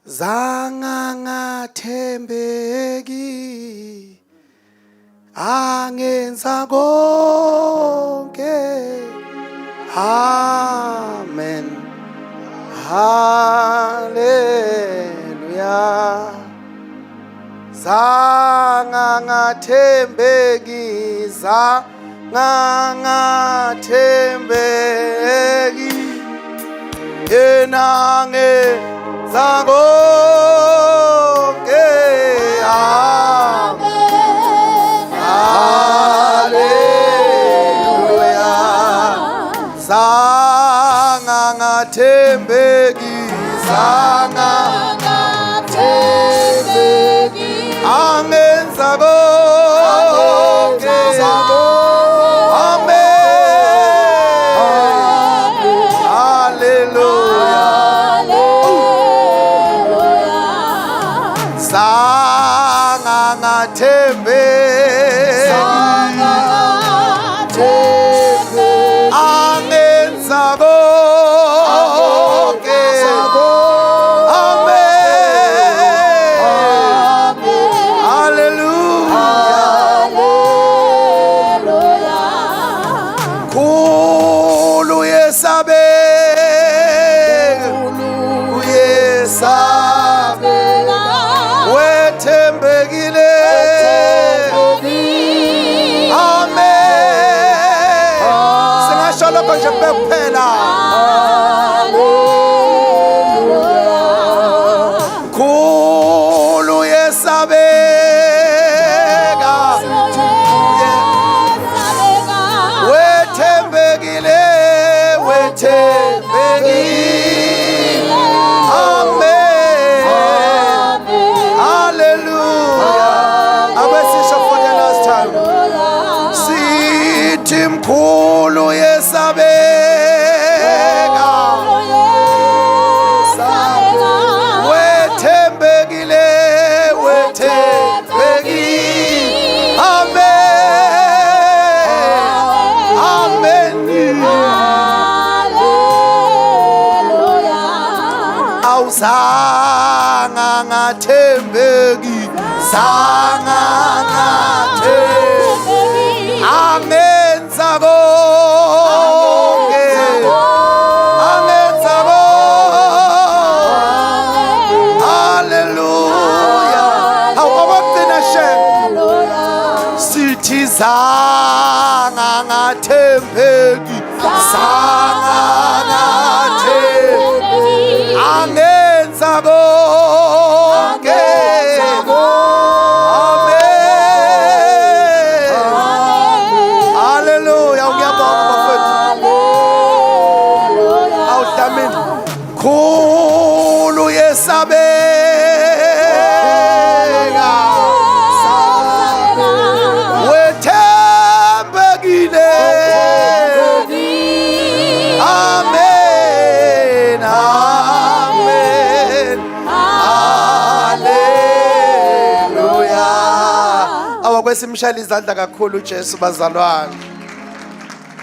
Zangangathembeki angenza konke. Amen. Haleluya. Zangangathembeki zangangathembeki yena ngenza konke. Amen. Haleluya. Zangangathembeki zangangathembeki angenza konke. Amen. Haleluya. Zangangathembeki angenza konke. Amen. Haleluya. Khulu yesabeka, uyesabeka, wethembekile. Amen. Singasho lokho nje kube kuphela. Khulu yesabeka, wethembekile, wethembekile. Amen. Haleluya. Abesisho for the last time. Sithi mkhulu yesabeka, wethembekile, wethembekile. Amen. Amen. Awuzanga ngathembeki, zanga ngathembeki angenza konke, angenza konke. Haleluya. Awu, okokugcina shem, sithi zanga ngathembeki, zanga ngathembeki angenza konke. Amen. Haleluya. Ngiyabonga, bafethu. Awudlamini, khulu yesabeka, wethembekile. Amen. Amen. Haleluya. Awakwesimshayela izandla kakhulu uJesu, bazalwane.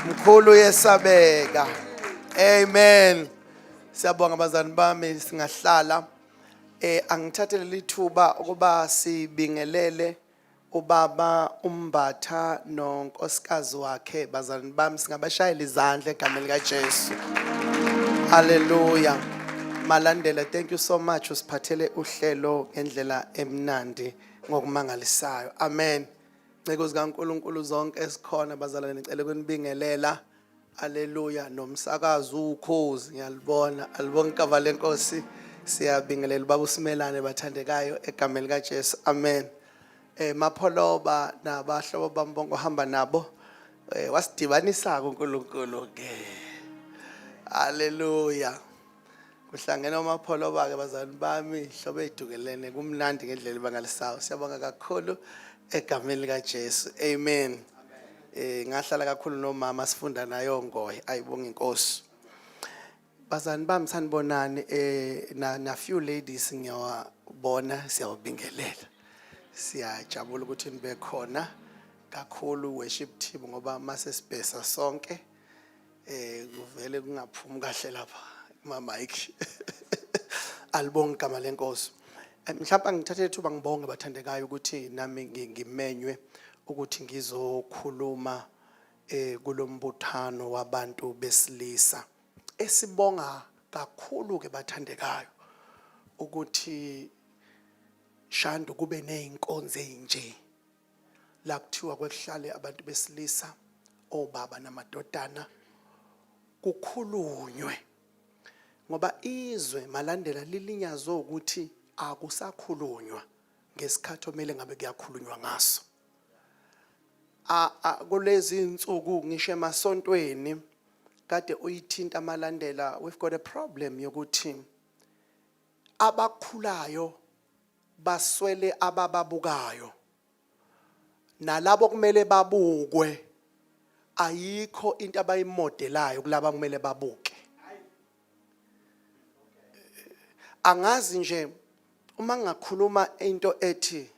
Mkhulu yesabeka. Amen. Siyabonga, bazalwane bami, singahlala. Angithathe leli thuba ukuba sibingelele ubaba uMbatha nonkosikazi wakhe. Bazalwane bami, singabashayela izandla egameni likaJesu. Haleluya. Malandela, thank you so much, usiphathele uhlelo ngendlela emnandi ngokumangalisayo. Amen. Nceko zikaNkulunkulu zonke esikhona, bazalwane, ngicela ukunibingelela. Haleluya. Nomsakazo Ukhozi ngiyalibona. Alibonga igama lenkosi. Siyabingelela baba uSimelane, bathandekayo, egameni likaJesu. Amen. Mapholoba nabahlobo bami bonke ohamba nabo. Wasidibanisa kuNkulunkulu ke. Haleluya. Kuhlangene omapholoba ke, bazalwane bami, hlobo ezidukelene, kumnandi ngendlela ebangalisayo. Siyabonga kakhulu egameni likaJesu. Amen. Ngahlala kakhulu nomama, sifunda nayo ngoye. Ayibonga inkosi. Bazalwane bami, sanibonani. Na few ladies ngiyawabona, siyawabingelela. Siyajabula ukuthi nibe khona kakhulu, worship team, ngoba mase sibhesa sonke kuvele kungaphumi kahle lapha kuma mic. Alibonge igama lenkosi. Mhlawumbe angithathe ithuba ngibonge bathandekayo ukuthi nami ngimenywe ukuthi ngizokhuluma kulombuthano wabantu besilisa. Esibonga kakhulu ke bathandekayo ukuthi Shandu kube nezinkonzo ezinje la kuthiwa kwekuhlale abantu besilisa, obaba namadodana, kukhulunywe, ngoba izwe malandela lilinyazwe ukuthi akusakhulunywa ngesikhathi omele ngabe kuyakhulunywa ngaso. A kulezi insuku ngisho emasontweni kade uyithinta malandela, we've got a problem yokuthi abakhulayo baswele abababukayo, nalabo kumele babukwe ayikho into abayimodelayo kulaba kumele babuke. Angazi nje uma ngingakhuluma into ethi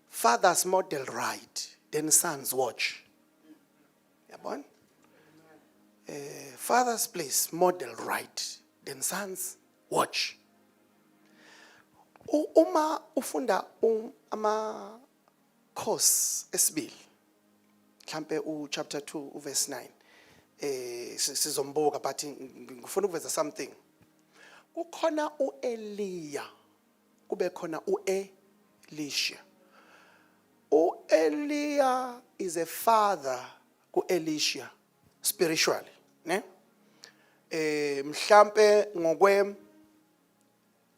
fathers model right, then sons watch. Yabona, fathers please model right, then sons watch. Uma ufunda ama course esibili, mhlambe u chapter 2 uverse 9, sizombuka, but ngifuna ukuveza something. Kukhona uEliya, kube khona uElisha. uEliya is a father kuElisha spiritually, ne? Mhlambe ngokwe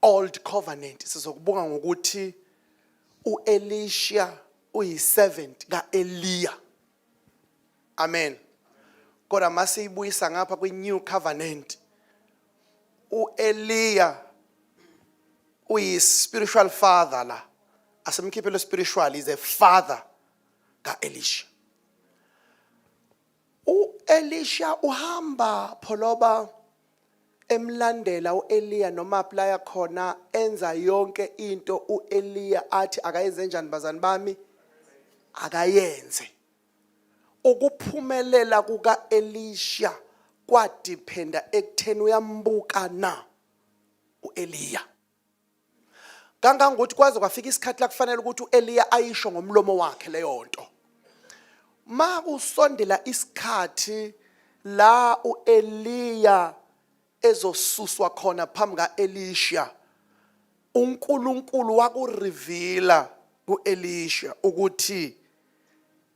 Old Covenant sizokubuka ngokuthi uElisha uyi-servant kaEliya. Amen. Kodwa masiyibuyisa ngapha kwi-New Covenant, uEliya uyi-spiritual father la. Asimkhiphele spiritual, is a father kaElisha. UElisha uhamba pholoba emlandela uEliya noma applya khona, enza yonke into uEliya athi akayenze. Njani bazani bami? Akayenze. Ukuphumelela kukaElisha kwadependa ekutheni uyambuka na uEliya, kangangokuthi kwaze kwafika isikhathi la kufanele ukuthi uEliya ayisho ngomlomo wakhe leyo nto. Makusondela isikhathi la uEliya ezosuswa khona phambi kaElisha, uNkulunkulu wakureveala kuElisha ukuthi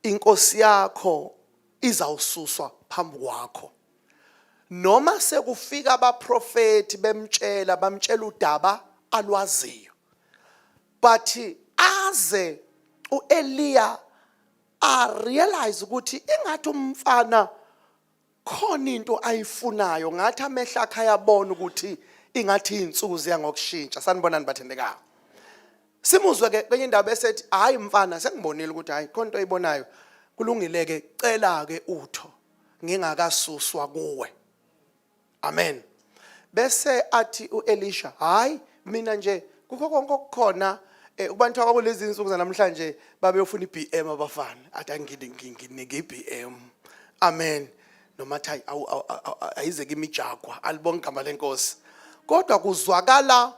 inkosi yakho izawususwa phambi kwakho. Noma sekufika abaprofeti bemtshela, bamtshela udaba alwaziyo, but aze uEliya a realize ukuthi ingathi umfana khona into ayifunayo, ngathi amehlo akhe ayabona ukuthi ingathi izinsuku ziya ngokushintsha. Sanibonani bathandekayo. Simuzwe ke kwenye indawo besethi, "Hayi mfana, sengibonile ukuthi hayi khona into oyibonayo. Kulungile ke, cela ke utho ngingakasuswa kuwe." Amen. Bese athi uElisha, "Hayi mina nje kukho konke okukhona." Kubantu abakulezi insuku zanamhlanje babeyofuna iBM abafana, athi angini nginike iBM. Amen. Noma athi hayi ayize kimi iJaguar. Alibonge igama lenkosi. Kodwa kuzwakala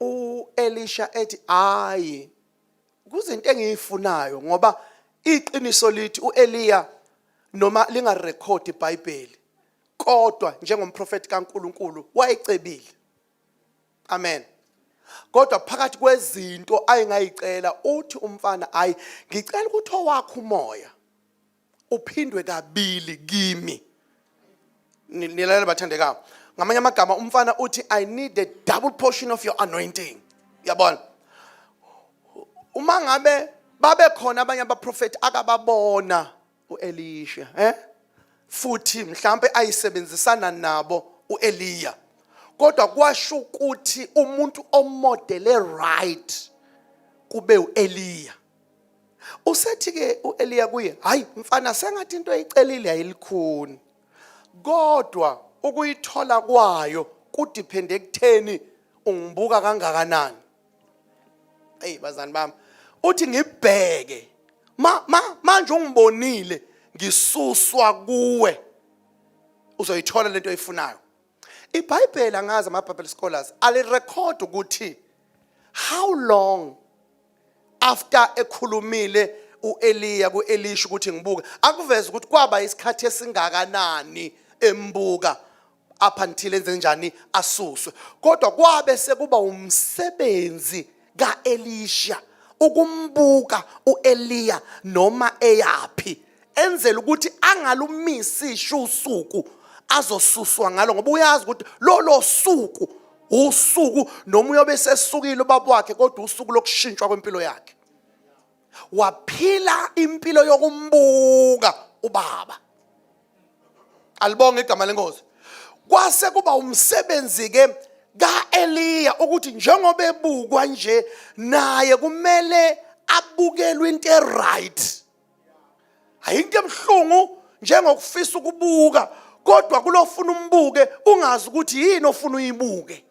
uElisha ethi, "Hayi, kuzinto engiyifunayo," ngoba iqiniso lithi uEliya noma lingarekhodi iBhayibheli, kodwa njengomprofeti kaNkuluNkulu wayecebile. Amen. Kodwa phakathi kwezinto ayengayicela, uthi umfana, "Hayi, ngicela ukuthi owakho umoya uphindwe kabili kimi." Nilalela bathandekayo? Ngamanye amagama umfana uthi, "I need a double portion of your anointing." Yabona, uma ngabe babe khona abanye abaprofeti akababona uElisha, futhi mhlambe ayisebenzisana nabo uEliya, kodwa kwasho ukuthi umuntu omodele right kube uEliya. Usethi ke uEliya kuye, "Hayi mfana, sengathi into oyicelile ayilikhuni, kodwa ukuyithola kwayo kudepende ekutheni ungibuka kangakanani." Hey bazani bami, uthi ngibheke ma ma manje ungibonile ngisuswa kuwe, uzoyithola lento oyifunayo. IBhayibheli, angazi ama-Bible scholars alirecord ukuthi how long after ekhulumile uEliya kuElisha ukuthi ngibuke, akuveza ukuthi kwaba isikhathi esingakanani embuka up until enze njani, asuswe. Kodwa kwabe sekuba umsebenzi kaElisha ukumbuka uEliya noma eyaphi, enzela ukuthi angalumisi usuku azosuswa ngalo, ngoba uyazi ukuthi lolo suku usuku noma uyobe sesukile ubaba wakhe, kodwa usuku lokushintshwa kwempilo yakhe. Waphila impilo yokumbuka ubaba. Alibonge igama lenkosi. Kwase kuba umsebenzi ke kaEliya ukuthi njengoba ebukwa nje, naye kumele abukelwe into eright. Ayinto ebuhlungu njengokufisa ukubuka, kodwa kulofuna umbuke ungazi ukuthi yini ofuna uyibuke.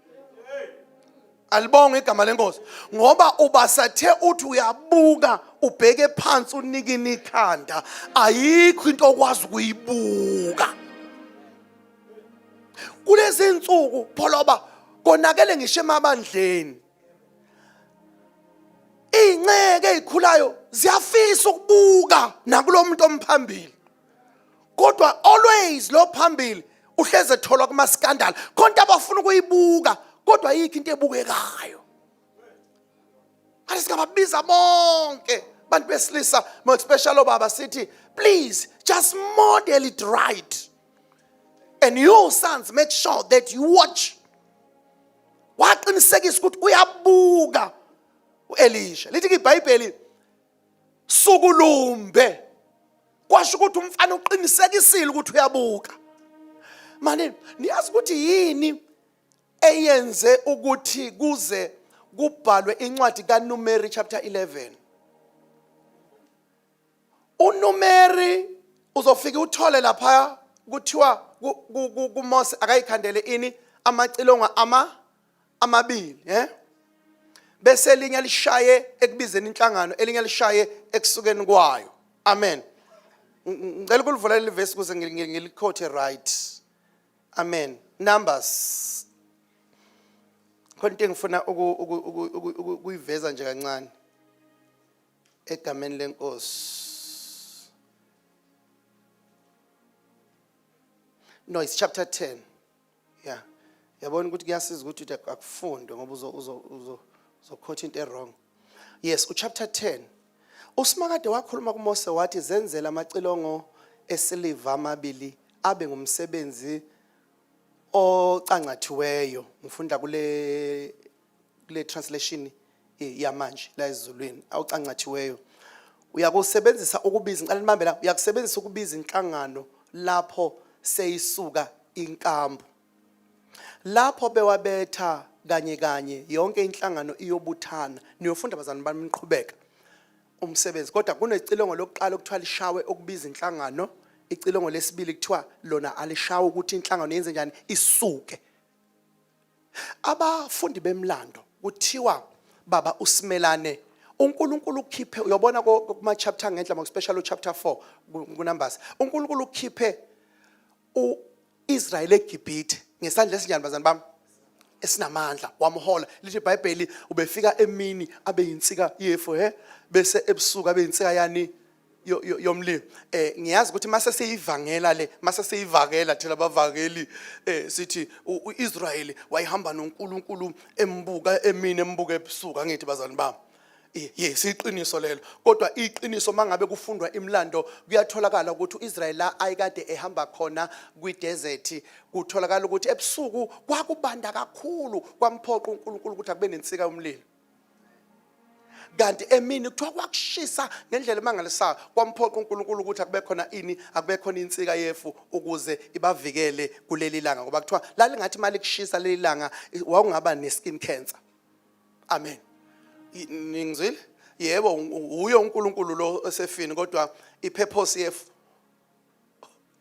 Alibonge igama lenkosi, ngoba ubasathe uthi uyabuka, ubheke phansi, unikini ikhanda, ayikho into okwazi ukuyibuka. Kulezi insuku, pholoba, konakele ngisho emabandleni. Iy'nceke ey'khulayo ziyafisa ukubuka nakulo muntu omphambili, kodwa always lo phambili uhleze etholwa kuma-scandal khonto abafuna ukuyibuka, kodwa ayikho into ebukekayo. Athi singababiza bonke bantu besilisa, more especially obaba, sithi please just model it right, and you sons, make sure that you watch. Waqinisekisa ukuthi uyabuka uElisha. Lithi iBhayibheli sukulumbe, kwasho ukuthi umfana uqinisekisile ukuthi uyabuka. Manje niyazi ukuthi yini eyenze ukuthi kuze kubhalwe incwadi kaNumeri chapter 11? UNumeri uzofika uthole lapha kuthiwa kuMose akayikhandele ini, amacilongo amabili, bese elinye lishaye ekubizeni inhlangano, elinye lishaye ekusukeni kwayo. Amen. Ngicela ukulivulela leli ukuze ngiliquote right. Amen. Numbers, khona into engifuna ukuyiveza nje kancane egameni lenkosi. No, it's chapter 10. Yeah, yabona ukuthi kuyasiza ukuthi uthi akufundwe, ngoba uzo uzo uzo uzoquote into ewrong. Yes, uchapter 10. Usimakade wakhuluma kuMose wathi, "Zenzela amacilongo esiliva amabili abe ngumsebenzi ocancathiweyo." Ngifunda kule translation yamanje la esiZulwini. Awucancathiweyo, uyakusebenzisa ukubiza, ngicela nibambe la, uyakusebenzisa ukubiza inhlangano lapho seyisuka inkambu. Lapho bewabetha kanye kanye, yonke inhlangano iyobuthana. Niyofunda, bazalwane bami, niqhubeka umsebenzi. Kodwa kunecilongo lokuqala okuthiwa lishawe ukubiza inhlangano, icilongo lesibili kuthiwa lona alishawe ukuthi inhlangano yenze njani, isuke. Abafundi bemlando kuthiwa baba usimelane uNkulunkulu ukhiphe, uyobona kuma chapter ngenhla, more especially chapter 4 ku Numbers, uNkulunkulu ukhiphe uIsrael eGibhithe ngesandla esinjani, bazalwane bami? Esinamandla. Wamhola. Lithi iBhayibheli ubefika emini abe yinsika yefu, he, bese ebusuku abe yinsika yani, yomlilo. Ngiyazi ukuthi mase siyivangela le, mase siyivakela thina abavangeli, sithi uIsrael wayehamba noNkulunkulu, embuka emini, embuka ebusuku. Angithi, bazalwane bami? Yes, iqiniso lelo. Kodwa iqiniso, mangabe kufundwa imlando, kuyatholakala ukuthi uIsrael la ayikade ehamba khona kwi-desert, kutholakala ukuthi ebusuku kwakubanda kakhulu, kwamphoqa uNkulunkulu ukuthi akube nensika yomlilo. Kanti emini kuthiwa kwakushisa ngendlela emangalisayo, kwamphoqa uNkulunkulu ukuthi akube khona ini, akube khona insika yefu ukuze ibavikele kuleli langa, ngoba kuthiwa lalingathi mali kushisa leli langa wawungaba ne-skin cancer. Amen. Ningizwile? Yebo, uyo uNkulunkulu lo osefini, kodwa ipurpose yefu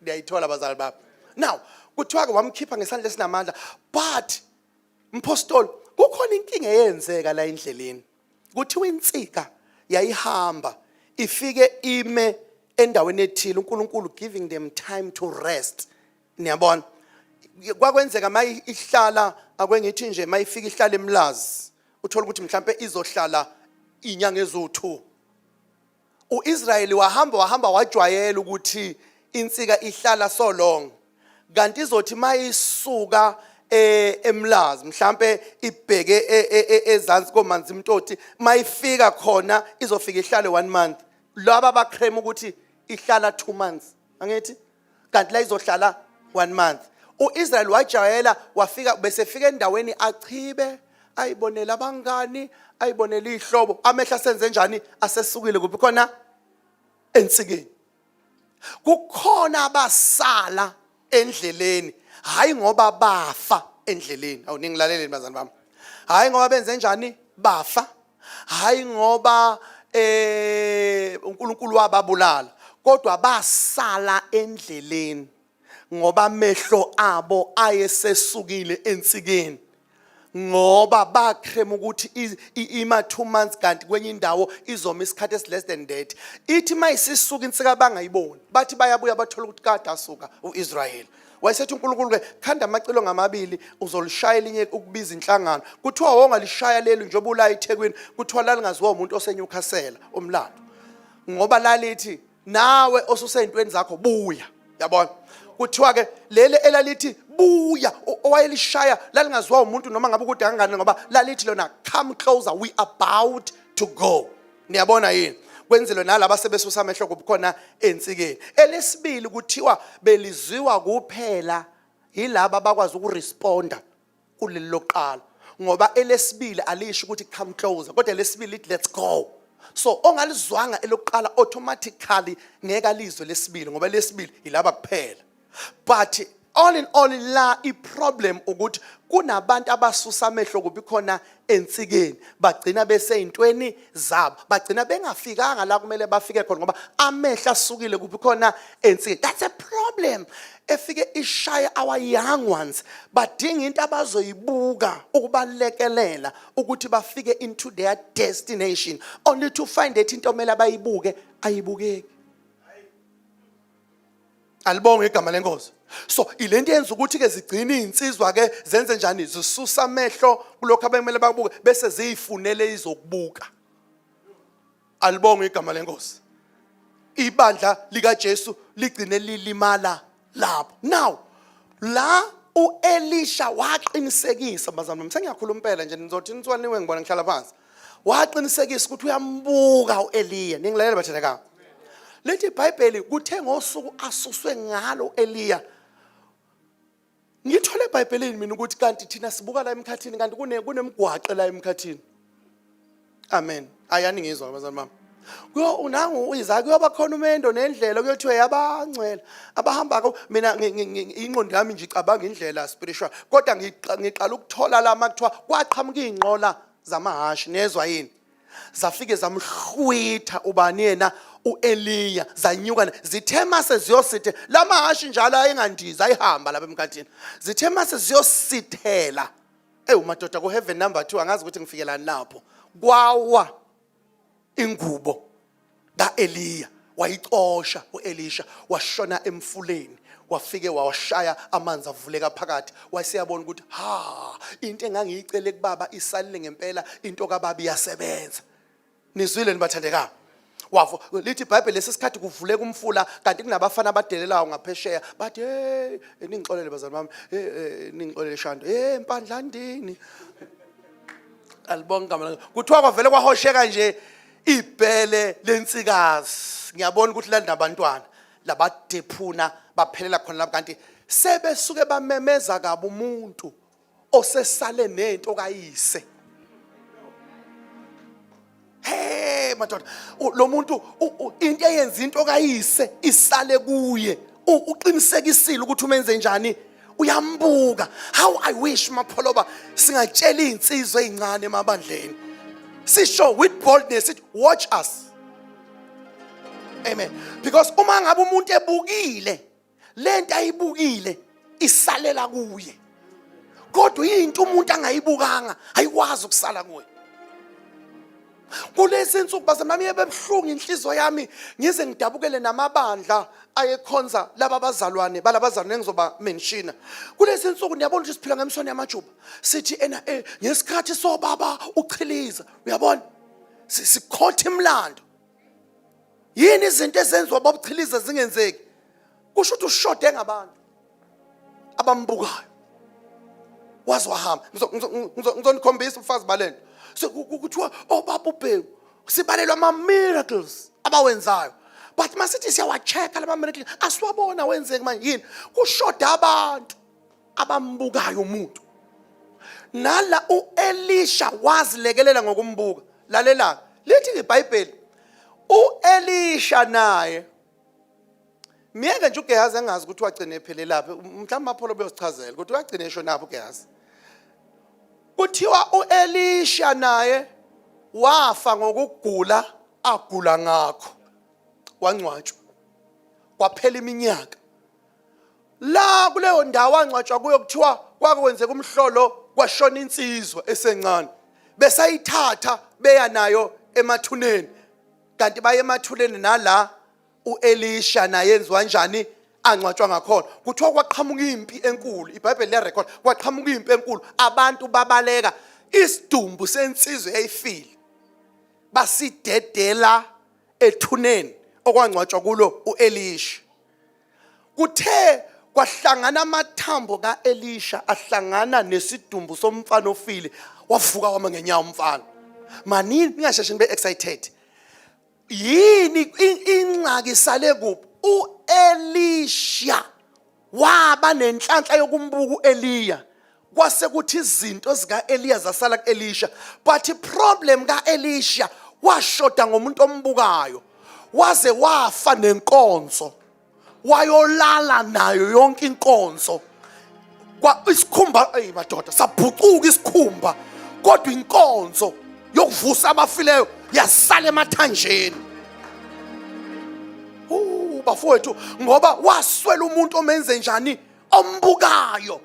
niyayithola, bazali bami. Now kuthiwa ke wamkhipha ngesandla esinamandla, but mpostoli, kukhona inkinga eyenzeka la endleleni. Kuthiwa insika yayihamba ifike ime endaweni ethile, uNkulunkulu giving them time to rest. Niyabona? Kwakwenzeka mayi ihlala, ake ngithi nje mayifika ihlala eMlazi, uthola ukuthi mhlambe izohlala inyanga eziwu2. UIsrayeli wahamba, wahamba, wajwayela ukuthi insika ihlala so long, kanti izothi mayisuka eMlazi mhlambe ibheke ezansi koManzimtoti, mayifika khona izofika ihlale one month. Laba baclaim ukuthi ihlala 2 months, angithi kanti la izohlala one month. UIsrael wajayela, wafika bese fika endaweni achibe, ayibonela abangani, ayibonela ihlobo, amehla asenze njani? Asesukile kuphi khona? Ensikeni. Kukhona abasala endleleni, hayi ngoba bafa endleleni. Awu, ningilaleleni bazali bami. Hayi ngoba benze njani? Bafa. Hayi ngoba uNkulunkulu wababulala, kodwa basala endleleni ngoba amehlo abo ayesesukile ensikeni, ngoba baclaim ukuthi ima 2 months, kanti kwenye indawo izoma isikhathi esi less than that. Ithi mayisisuka insika bangayiboni, bathi bayabuya bathola ukuthi kade asuka uIsrael. Wayesethi uNkulunkulu ke, khanda amacilo ngamabili, uzolishaya elinye ukubiza inhlangano. Kuthiwa wongalishaya leli njengoba ula eThekwini, kuthiwa lalingaziwa umuntu oseNewcastle umlando, ngoba lalithi nawe osuseyintweni zakho buya, yabona. Kuthiwa ke leli elalithi buya, owayelishaya lalingaziwa umuntu noma ngabe kude kangakanani, ngoba lalithi lona, "Come closer, we about to go." Niyabona yini? Kwenzelwe nalaba sebesusa amehlo kubukhona ensikeni. Elesibili kuthiwa belizwiwa kuphela yilaba abakwazi ukuresponda kuleli lokuqala, ngoba elesibili alisho ukuthi come closer, kodwa elesibili lithi let's go. So ongalizwanga elokuqala automatically ngeke alizwe lesibili, ngoba lesibili yilaba kuphela. But all in all, la i-problem ukuthi kunabantu abasusa amehlo kuphi khona? Ensikeni. Bagcina beseyintweni zabo, bagcina bengafikanga la kumele bafike khona, ngoba amehlo asukile kuphi khona? Ensikeni. That's a problem efike ishaya our young ones. Badinga into abazoyibuka ukubalekelela ukuthi bafike into their destination, only to find that into omele abayibuke ayibukeki. Alibonge igama lenkosi. So ilento yenza ukuthi ke zigcine izinsizwa ke zenze njani? Zisusa amehlo kulokho abekumele bakubuke, bese ziyifunele izokubuka. Alibonge igama lenkosi. Ibandla likaJesu ligcine lilimala lapho. Now la uElisha waqinisekisa, bazalwane bami, sengiyakhuluma impela nje, nizothi nitswaniwe, ngibona ngihlala phansi. Waqinisekisa ukuthi uyambuka uEliya. Ningilalela bathandekayo. Lithi iBhayibheli kuthe ngosuku asuswe ngalo uEliya, ngithole eBhayibhelini mina ukuthi kanti thina sibuka la emkhathini, kanti kunemigwaqo la emkhathini. Amen. Ayani ngizwa bazalwane bami. Kuyo unangu uIsaac, kuyoba khona umendo nendlela, kuyothiwa yabangcwele abahamba ko. Mina ingqondo yami nje icabanga indlela spiritual, kodwa ngiqala ukuthola la makuthiwa kwaqhamuka izinqola zamahashi, nezwa yini? Zafike zamhlwitha ubani yena? uEliya. Zanyuka, zithe mase ziyosithe lamahashi njalo ayengandiza, ayihamba lapha emkhathini, zithe mase ziyosithela, ewu madoda, ku heaven number 2, angazi ukuthi ngifikelani lapho, kwawa ingubo kaEliya, wayicosha uElisha, washona emfuleni, wafike wawashaya amanzi, avuleka phakathi. Wayeseyabona ukuthi ha, into engangiyicele kubaba isalile ngempela, into kababa iyasebenza. Nizwile nibathandekayo? Wavo lithi iBhayibheli lesi sikhathi kuvuleka umfula, kanti kunabafana abadelelayo ngaphesheya, bathi, "Hey, ningixolele bazali bami, hey, ningixolele shando, hey mpandlandini." Alibonga igama lakhe. Kuthiwa kwavele kwahosheka nje ibhele lensikazi, ngiyabona ukuthi lalinabantwana, labadephuna, baphelela khona lapho, kanti sebesuke bamemeza kabi umuntu osesale nento kayise. Hey madoda, lo muntu into eyenza into kayise isale kuye, uqinisekisile ukuthi umenze njani? Uyambuka. How I wish, mapholoba, singatshela izinsizwa ezincane emabandleni, sisho with boldness, it watch us. Amen. Because uma ngabe umuntu ebukile, lento ayibukile isalela kuye, kodwa into umuntu angayibukanga ayikwazi ukusala kuye. Kulezi insuku bazalwane bami bebuhlungu inhliziyo yami ngize ngidabukele namabandla ayekhonza laba bazalwane balabazalwane engizoba menshina. Kulezi insuku niyabona ukuthi siphila ngemswane yamajuba. Sithi ena ngesikhathi sobaba uchiliza uyabona sikhotha imlando. Yini izinto ezenziwa babuchiliza zingenzeki? Kusho ukuthi ushode ngabantu abambukayo waze wahamba. Ngizonikhombisa ubufazi balento. So kuthiwa obaba uBhengu sibalelwa ama miracles abawenzayo, but masithi siyawa-check-a lama miracles asiwabona wenzeki manje. Yini? Kushoda abantu abambukayo umuntu. Nala uElisha wazilekelela ngokumbuka. Lalela, lithi iBhayibheli uElisha naye miyeke nje uGehazi engazi ukuthi wagcina ephelelaphi, mhlawumbe Mapholo beyosichazela ukuthi wagcina eshonaphi uGehazi. Kuthiwa uElisha naye wafa ngokugula agula ngakho, wangcwatshwa, kwaphela iminyaka. La kuleyo ndawo angcwatshwa kuyo kuthiwa kwake kwenzeka umhlolo, kwashona insizwa esencane, besayithatha beya nayo emathuneni, kanti baye emathuneni nala uElisha naye enziwa njani angcwatshwa ngakhona. Kuthiwa kwaqhamuka impi enkulu, iBhayibheli liyarekhod, kwaqhamuka impi enkulu, abantu babaleka, isidumbu sensizwa eyayifile basidedela ethuneni okwangcwatshwa kulo uElisha. Kuthe kwahlangana amathambo kaElisha ahlangana nesidumbu somfana ofile, wavuka wama ngenyawo umfana. Manini ningasheshe nibe excited. Yini ingxaki sale kuphi? UElisha waba nenhlanhla yokumbuka uEliya, kwase kuthi izinto zikaEliya zasala kuElisha, but problem kaElisha washoda ngomuntu ombukayo, waze wafa nenkonzo, wayolala nayo yonke inkonzo. Kwa isikhumba, ey madoda, sabhucuka isikhumba, kodwa inkonzo yokuvusa abafileyo yasala emathanjeni. Bafowethu, ngoba waswela umuntu omenze njani, ombukayo,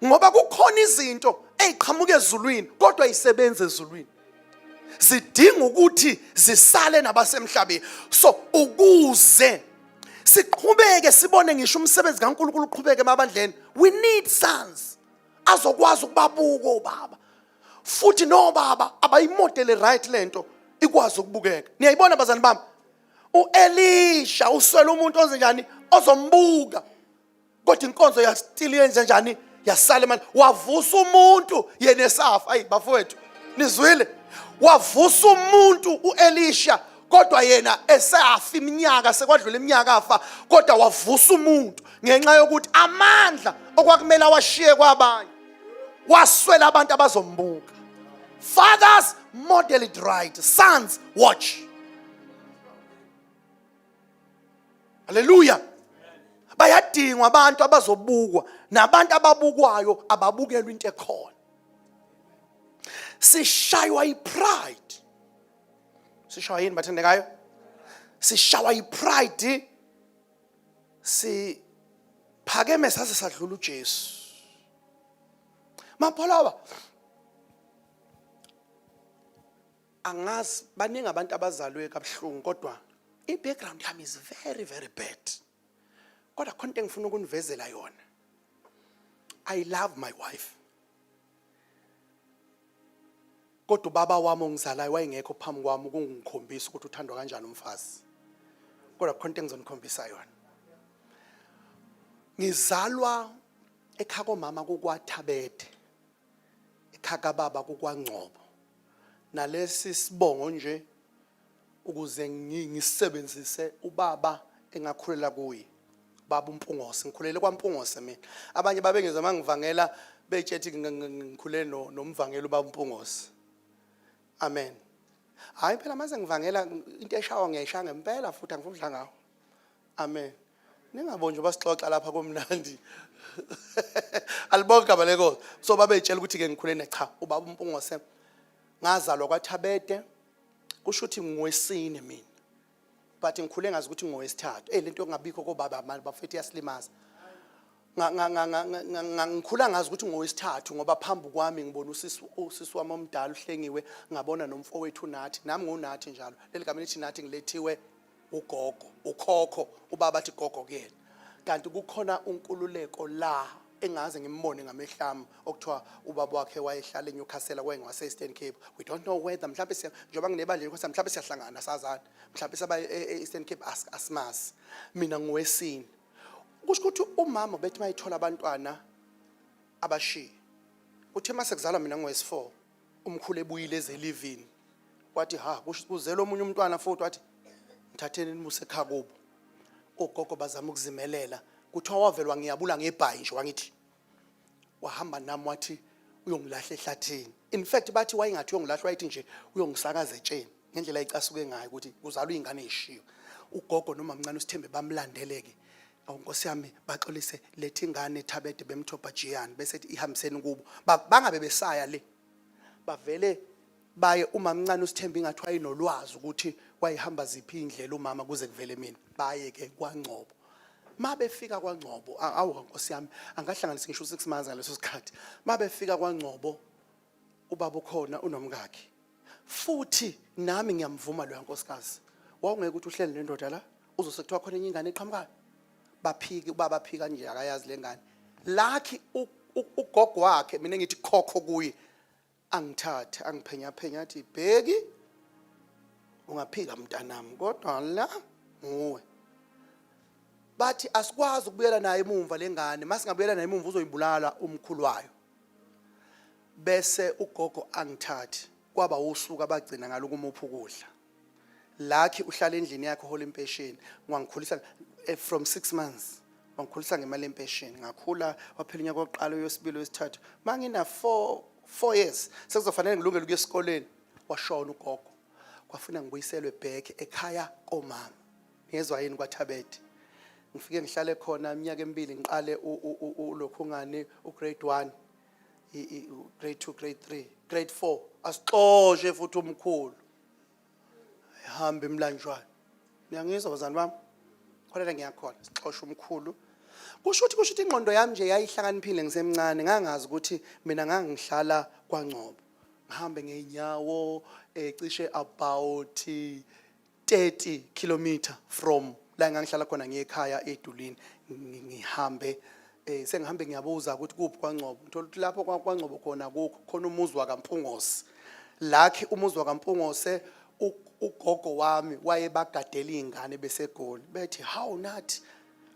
ngoba kukhona izinto eziqhamuka ezulwini kodwa ayisebenzi ezulwini, zidinga ukuthi zisale nabasemhlabeni. So ukuze siqhubeke sibone ngisho umsebenzi kaNkulunkulu uqhubeke emabandleni, we need sons azokwazi ukubabuka obaba, futhi nobaba abayimodele right lento ikwazi ukubukeka. Niyayibona bazali bami, uElisha uswele umuntu onzenjani ozombuka, kodwa inkonzo yastili yenze njani, yasala manje. Wavusa umuntu yena esafa. Ayi bafowethu, nizwile, wavusa umuntu uElisha kodwa yena esafa iminyaka, sekwadlula iminyaka afa, kodwa wavusa umuntu ngenxa yokuthi amandla okwakumele awashiye kwabanye waswela abantu abazombuka. Fathers, model it right. Sons, watch. Haleluya. Bayadingwa abantu abazobukwa, nabantu ababukwayo ababukelwa into ekhona. Sishaywa ipride. Sishaywa yini bathandekayo? Sishaywa ipride. Siphakeme saze sadlula uJesu. Mapholoba, angazi baningi abantu abazalwe kabuhlungu, kodwa i-background yami is very very bad, kodwa khona into engifuna ukunivezela yona. I love my wife, kodwa ubaba wami ongizalayo wayengekho phambi kwami ukungikhombisa ukuthi uthandwa kanjani umfazi, kodwa khona into engizonikhombisa yona. Ngizalwa ekhaya komama kukwaThabede, ekhaya kababa kukwaNgcobo, nalesi sibongo nje ukuze ngisebenzise ubaba engakhulela kuye, baba uMpungose. Ngikhulele kwaMpungose mina. Abanye babengezwa mangivangela betshethi ngikhulele nomvangeli ubaba uMpungose. Amen. Hayi phela mase ngivangela into eshawa ngiyayishaya ngempela, futhi angifuni ukudla ngawo. Amen. Ningaboni nje basixoxa lapha komnandi. Alibonke igama lenkosi. So babeyitshela ukuthi ke ngikhulele, cha, ubaba uMpungose, ngazalwa kwaThabede, kusho ukuthi ngowesine mina. But ngikhule ngazi ukuthi ngowesithathu. Lento yokungabikho kobaba manje bafethu iyasilimaza. Ngikhula ngazi ukuthi ngowesithathu ngoba phambi kwami ngibona usisi wami omdala uHlengiwe, ngabona nomfowethu uNathi, nami nguNathi njalo. Leli gama elithi Nathi ngilethiwe ugogo, ukhokho, ubaba athi gogo kuyena. Kanti kukhona uNkululeko la engaze ngimbone ngamehlo ami okuthiwa ubaba wakhe wayehlala eNewcastle, wayengwase Eastern Cape. We don't know whether mhlawumbe siya njengoba nginebandla eNewcastle, mhlawumbe siyahlangana sazana, mhlawumbe saba e-Eastern Cape, asimazi. Mina ngowesine. Kusho ukuthi umama bethi mayithola abantwana abashiye, uthe mase kuzalwa mina ngowesi-4, umkhulu ebuyile ezelivini, wathi ha, kusho kuzela omunye umntwana futhi, wathi ngithatheni nimuse ekhaya kubo. Ogogo bazama ukuzimelela, kuthiwa wavelwa ngiyabula ngebhayi nje, wangithi wahamba nami, wathi uyongilahla ehlathini. In fact bathi wayengathi uyongilahla, wayethi nje uyongisakaza etsheni ngendlela ayicasuke ngayo ukuthi kuzalwa iy'ngane ey'shiwe. Ugogo noma mncane uSithembe bamlandeleke, awu nkosi yami, baxolise, letha ingane eThabede, bemthopha jiyani, bese ethi ihambiseni kubo. Bangabe besaya le, bavele baye umamncane uSithembe, ingathi wayenolwazi ukuthi wayehamba ziphi iy'ndlela umama kuze kuvele mina. Baye ke kwaNgcobo. Ma befika kwaNgcobo, awu nkosi yami, angahlanganisi ngisho 6 months ngaleso sikhathi. Ma befika kwaNgcobo, ubaba ukhona unomkakhe, futhi nami ngiyamvuma loya nkosikazi. Wawungeke ukuthi uhleli nendoda la uzose kuthiwa khona enye ingane eqhamukayo. Baphike, ubaba aphika nje, akayazi le ngane lakhi ugogo wakhe, mina ngithi khokho kuye. Angithathe angiphenya phenya, athi bheki, ungaphika mntanami, kodwa la nguwe. Bathi asikwazi ukubuyela naye emumva lengane, masingabuyela naye emumva uzoyibulala umkhulu wayo. Bese ugogo angithathi, kwaba usuku abagcina ngalo kumupha ukudla. Lakhi uhlala endlini yakhe, uhola impesheni. Wangikhulisa from 6 months, wangikhulisa ngemali empesheni, ngakhula waphela unyaka wokuqala, wesibili, wesithathu. Mangina 4 years, sekuzofanele ngilungele ukuya esikoleni, washona ugogo. Kwafuna ngibuyiselwe back ekhaya komama, ngezwa yini, kwaThabethe. Ngifike ngihlale khona iminyaka emibili, ngiqale ulokhu ngani ugrade 1, grade 2, grade 3, grade 4, asixoshe futhi umkhulu, ehamba emlanjwana. Niyangizwa bazali bami? Khona la ngiyakhona, sixoshe umkhulu. Kusho ukuthi ingqondo yami nje yayihlakaniphile ngisemncane, ngangazi ukuthi mina ngangihlala kwaNgcobo, ngihambe ngeenyawo cishe about 30 kilometer from la engangihlala khona ngiye ekhaya eDulini. Ngihambe sengihambe ngiyabuza ukuthi kuphi kwaNgcobo. Ngithola ukuthi lapho kwaNgcobo khona kukho khona umuzi wakaMpungose. Lakhi umuzi wakaMpungose, ugogo wami wayebagadela iy'ngane beseGoli, bethi hawu nathi.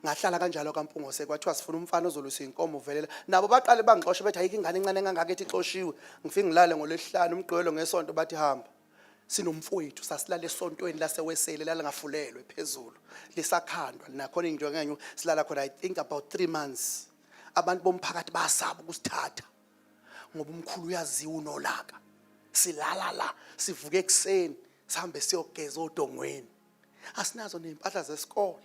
Ngahlala kanjalo kaMpungose. Kwathiwa sifuna umfana ozolusa iy'nkomo uvelela nabo. Baqale bangixoshe, bethi ayikho ingane encane engangaka ethi ixoshiwe. Ngifike ngilale ngoLwesihlanu, uMgqibelo, ngeSonto bathi hamba. Sinomfowethu, sasilala esontweni laseWesele, lalingafulelwe phezulu, lisakhandwa nakhona into ngenye. Silala khona I think about 3 months. Abantu bomphakathi bayasaba ukusithatha ngoba umkhulu uyaziwa, unolaka. Silala la, sivuke ekuseni sihambe siyogeza odongweni, asinazo ney'mpahla zesikole.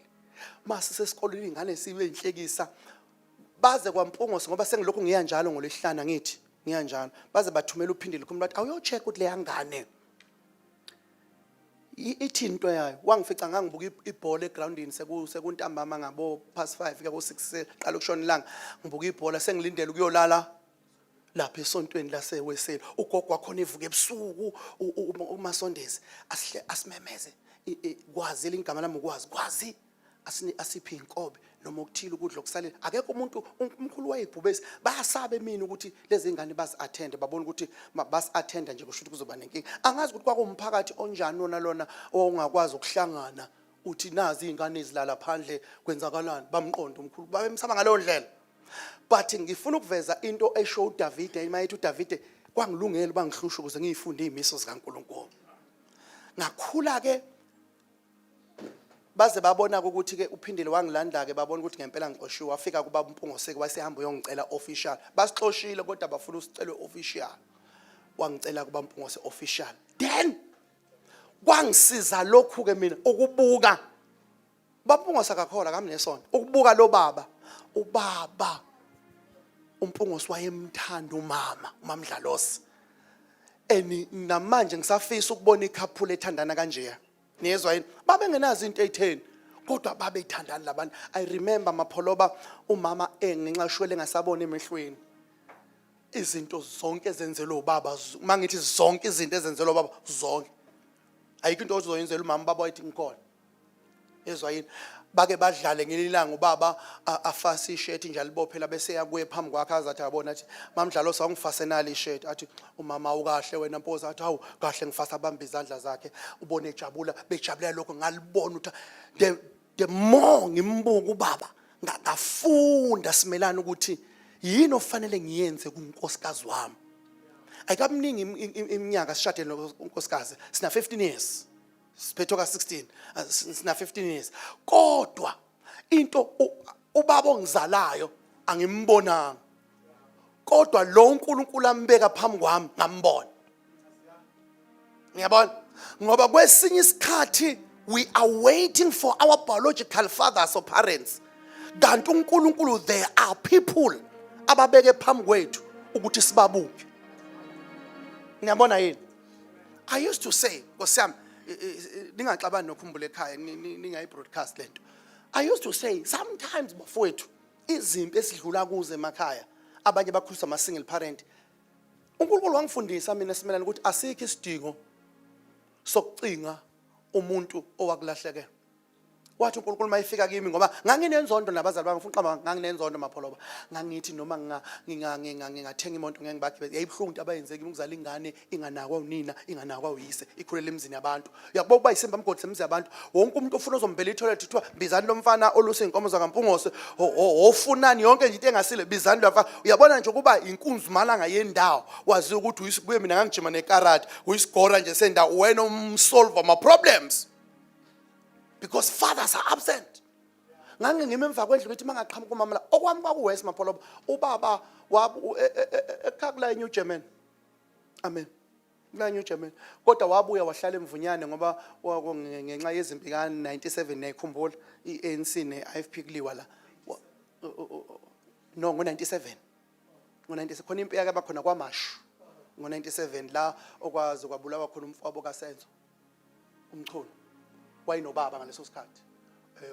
Mase sesikoleni iy'ngane sibe inhlekisa. Baze kwaMpungose, ngoba sengilokhu ngiya njalo ngoLwesihlanu, angithi ngiya njalo, baze bathumela uPhindile khona, bathi awuyo-check ukuthi leya ngane ithini into yayo. Wangifica ngangibuka ibhola egroundini, sekuntambama ngabo past 5 kuya ku-6, qala ukushona ilanga, ngibuka ibhola, sengilindele ukuyolala lapha esontweni laseWeseli. Ugogo wakhona evuka ebusuku umasondezi, asihle asimemeze, kwazi igama lami, ukwazi kwazi asiphe inkobe noma okuthile ukudla okusalile. Akekho umuntu, umkhulu wayebhubesi, bayasaba emini ukuthi lezi ngane bazi-attende, babona ukuthi basi-attenda nje kusho ukuthi kuzoba nenkinga. Angazi ukuthi kwakuwumphakathi onjani wona lona owawungakwazi ukuhlangana uthi nazi iy'ngane ezilala phandle, kwenzakalani? Bamqonda umkhulu, babemsaba ngaleyo ndlela. But ngifuna ukuveza into esho uDavide, mayethi uDavide, kwangilungela uba ngihlushwe ukuze ngiyifunde iy'miso zikaNkulunkulu. Ngakhula ke, baze babona ukuthi ke uPhindile wangilanda ke, babona ukuthi ngempela ngixoshiwe. Wafika kuba uMpungoseke, wayesehamba uyongicela official, basixoshile kodwa bafuna usicelwe official. Wangicela kuba Mpungose official. Then kwangisiza lokhu ke mina ukubuka baMpungose, akakholwa kami nesonto, ukubuka lo baba, ubaba uMpungose wayemthanda umama uMamdlalosi. Eni namanje ngisafisa ukubona icouple ethandana kanjeya, niyezwa yini? Babengenazo into ey'theni. Kodwa babethandana labantu. I remember, Mapholoba, umama engenxa shwele engasabona emehlweni. Izinto zonke ezenzelwe ubaba, mangithi zonke izinto ezenzelwe ubaba, zonke, ayikho into ozoyenzela umama, ubaba wayethi ngikhona. Yezwa yini? Bake badlale ngelilanga, ubaba afase ishirt nje, alibophela, bese yakuye phambi kwakhe, azathi abona, athi, "Mamdlalo, sawungifase nali ishirt." Athi umama, "Ukahle wena mpoza." Athi, "Hawu, kahle ngifasa." Abamba izandla zakhe, ubone ejabula, bejabulela lokho. Ngalibona ukuthi the more ngimbuka ubaba, ngafunda, simelana, ukuthi yini ofanele ngiyenze kunkosikazi wami. Ayikabuningi iminyaka sishade nonkosikazi, sina 15 years, siphethe ka 16, sina 15 years, kodwa into ubaba ongizalayo angimbonanga, kodwa lo uNkulunkulu ambeka phambi kwami ngambona. Ngiyabona, ngoba kwesinye isikhathi we are waiting for our biological fathers or parents, kanti uNkulunkulu, there are people ababeke phambi kwethu ukuthi sibabuke. Ngiyabona yini? I used to say, Nkosi yami, ningaxabani nokhumbula ekhaya, ningayi broadcast lento. I used to say sometimes, bafowethu, izimpi esidlula kuze emakhaya, abanye bakhuliswa ama single parent. UNkulunkulu wangifundisa mina, simelana, ukuthi asikho isidingo sokucinga umuntu owakulahlekela. Wathi uNkulunkulu mayifika kimi, ngoba nganginenzondo nabazali bami, ngifuna uqamba, nganginenzondo, Mapholoba. Ngangithi noma ngingathenga imoto, ngeke ngibagibeze. Yayibuhlungu into abayenze kimi, ukuzala ingane inganakwa unina, inganakwa uyise, ikhulele emzini yabantu. Uyakuba ukuba yisimba mgodi semzi yabantu. Wonke umuntu ofuna ozombela i-toilet, kuthiwa bizani lo mfana olusa iy'nkomo zakaMpungose, ofunani yonke nje into engasile, bizani lo mfana. Uyabona nje ukuba inkunzi malanga yendawo, waziwa ukuthi kuye mina ngangijima nekarate, uyisigora nje sendawo, wena umsolve ama-problems because fathers are absent. Ngangingima emva kwendlu, ngithi mangaqhamuka umama la. Okwami kwakuwesi, Mapholoba. Ubaba ekhaya kula eNew German, amen, kula eNew German, kodwa wabuya wahlala eMvunyane ngoba ngenxa yezimpi ka-97, niyayikhumbula, i-ANC ne-IFP kuliwa la. No, ngo-97, ngo-97 khona impi yake bakhona kwaMashu ngo-97, la okwazi kwabulawa khona umfowabo kaSenzo uMchunu. Wayenobaba ngaleso sikhathi.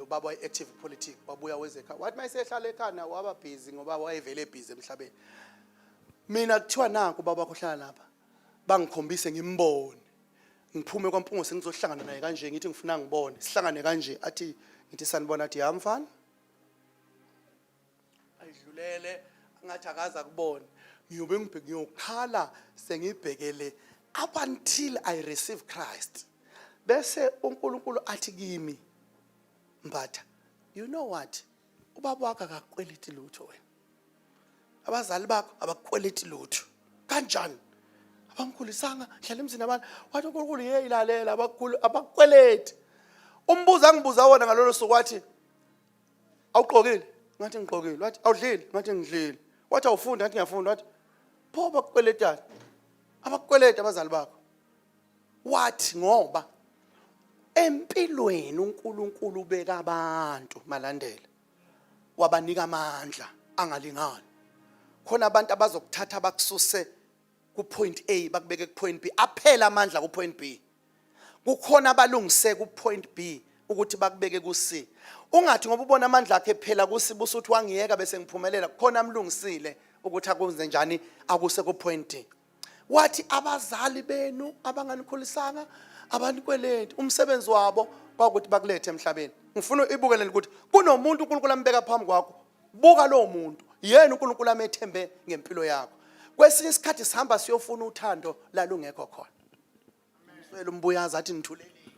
Ubaba waye-active politics. Wabuya weze ekhaya, wathi mayesehlala ekhaya waba busy ngoba wayevele busy emhlabeni. Mina kuthiwa nanku ubaba wakho uhlala lapha, bangikhombise, ngimbone, ngiphume kwaMpungo, sengizohlangana naye kanje, ngithi ngifuna ngibone, sihlangane kanje, athi, ngithi sanibona, athi, "Ya mfana," ayidlulele ngathi akaze akubone. Ngiyobe ngibheke, ngiyokhala sengibhekele up until I receive Christ, bese uNkulunkulu athi kimi, "Mbatha, you know what? Ubaba wakho akakweleti lutho wena, abazali bakho abakweleti lutho. Kanjani? Abangikhulisanga, hlala emzini abantu." Wathi uNkulunkulu, "Hey, lalela, abakhulu abakweleti." Umbuzo angibuza wona ngalolo suku, wathi, "Awugqokile?" Ngathi, "Ngigqokile." Wathi, "Awudlile?" Ngathi, "Ngidlile." Wathi, "Awufunda?" Ngathi, "Ngiyafunda." Wathi, "Pho bakukweletani? Abakukweleti abazali bakho." Wathi ngoba empilweni uNkulunkulu ubeka abantu, malandela, wabanika amandla angalingani. Khona abantu abazokuthatha bakususe ku point A, bakubeke ku point B, aphela amandla ku point B. Kukhona abalungise ku point B ukuthi bakubeke ku C. Ungathi ngoba ubona amandla akhe phela ku C, busuthi wangiyeka bese ngiphumelela. Khona amlungisile ukuthi akwenze njani, akuse ku point D. Wathi abazali benu abanganikhulisanga abanikweleti, umsebenzi wabo kwakuthi bakulethe emhlabeni. Ngifuna ibukelele ukuthi kunomuntu uNkulunkulu ambeka phambi kwakho. Buka lowo muntu, yena uNkulunkulu amethembe ngempilo yakho. Kwesinye isikhathi sihamba siyofuna uthando lalungekho khona. Mswele umbuyazi athi nithulelile.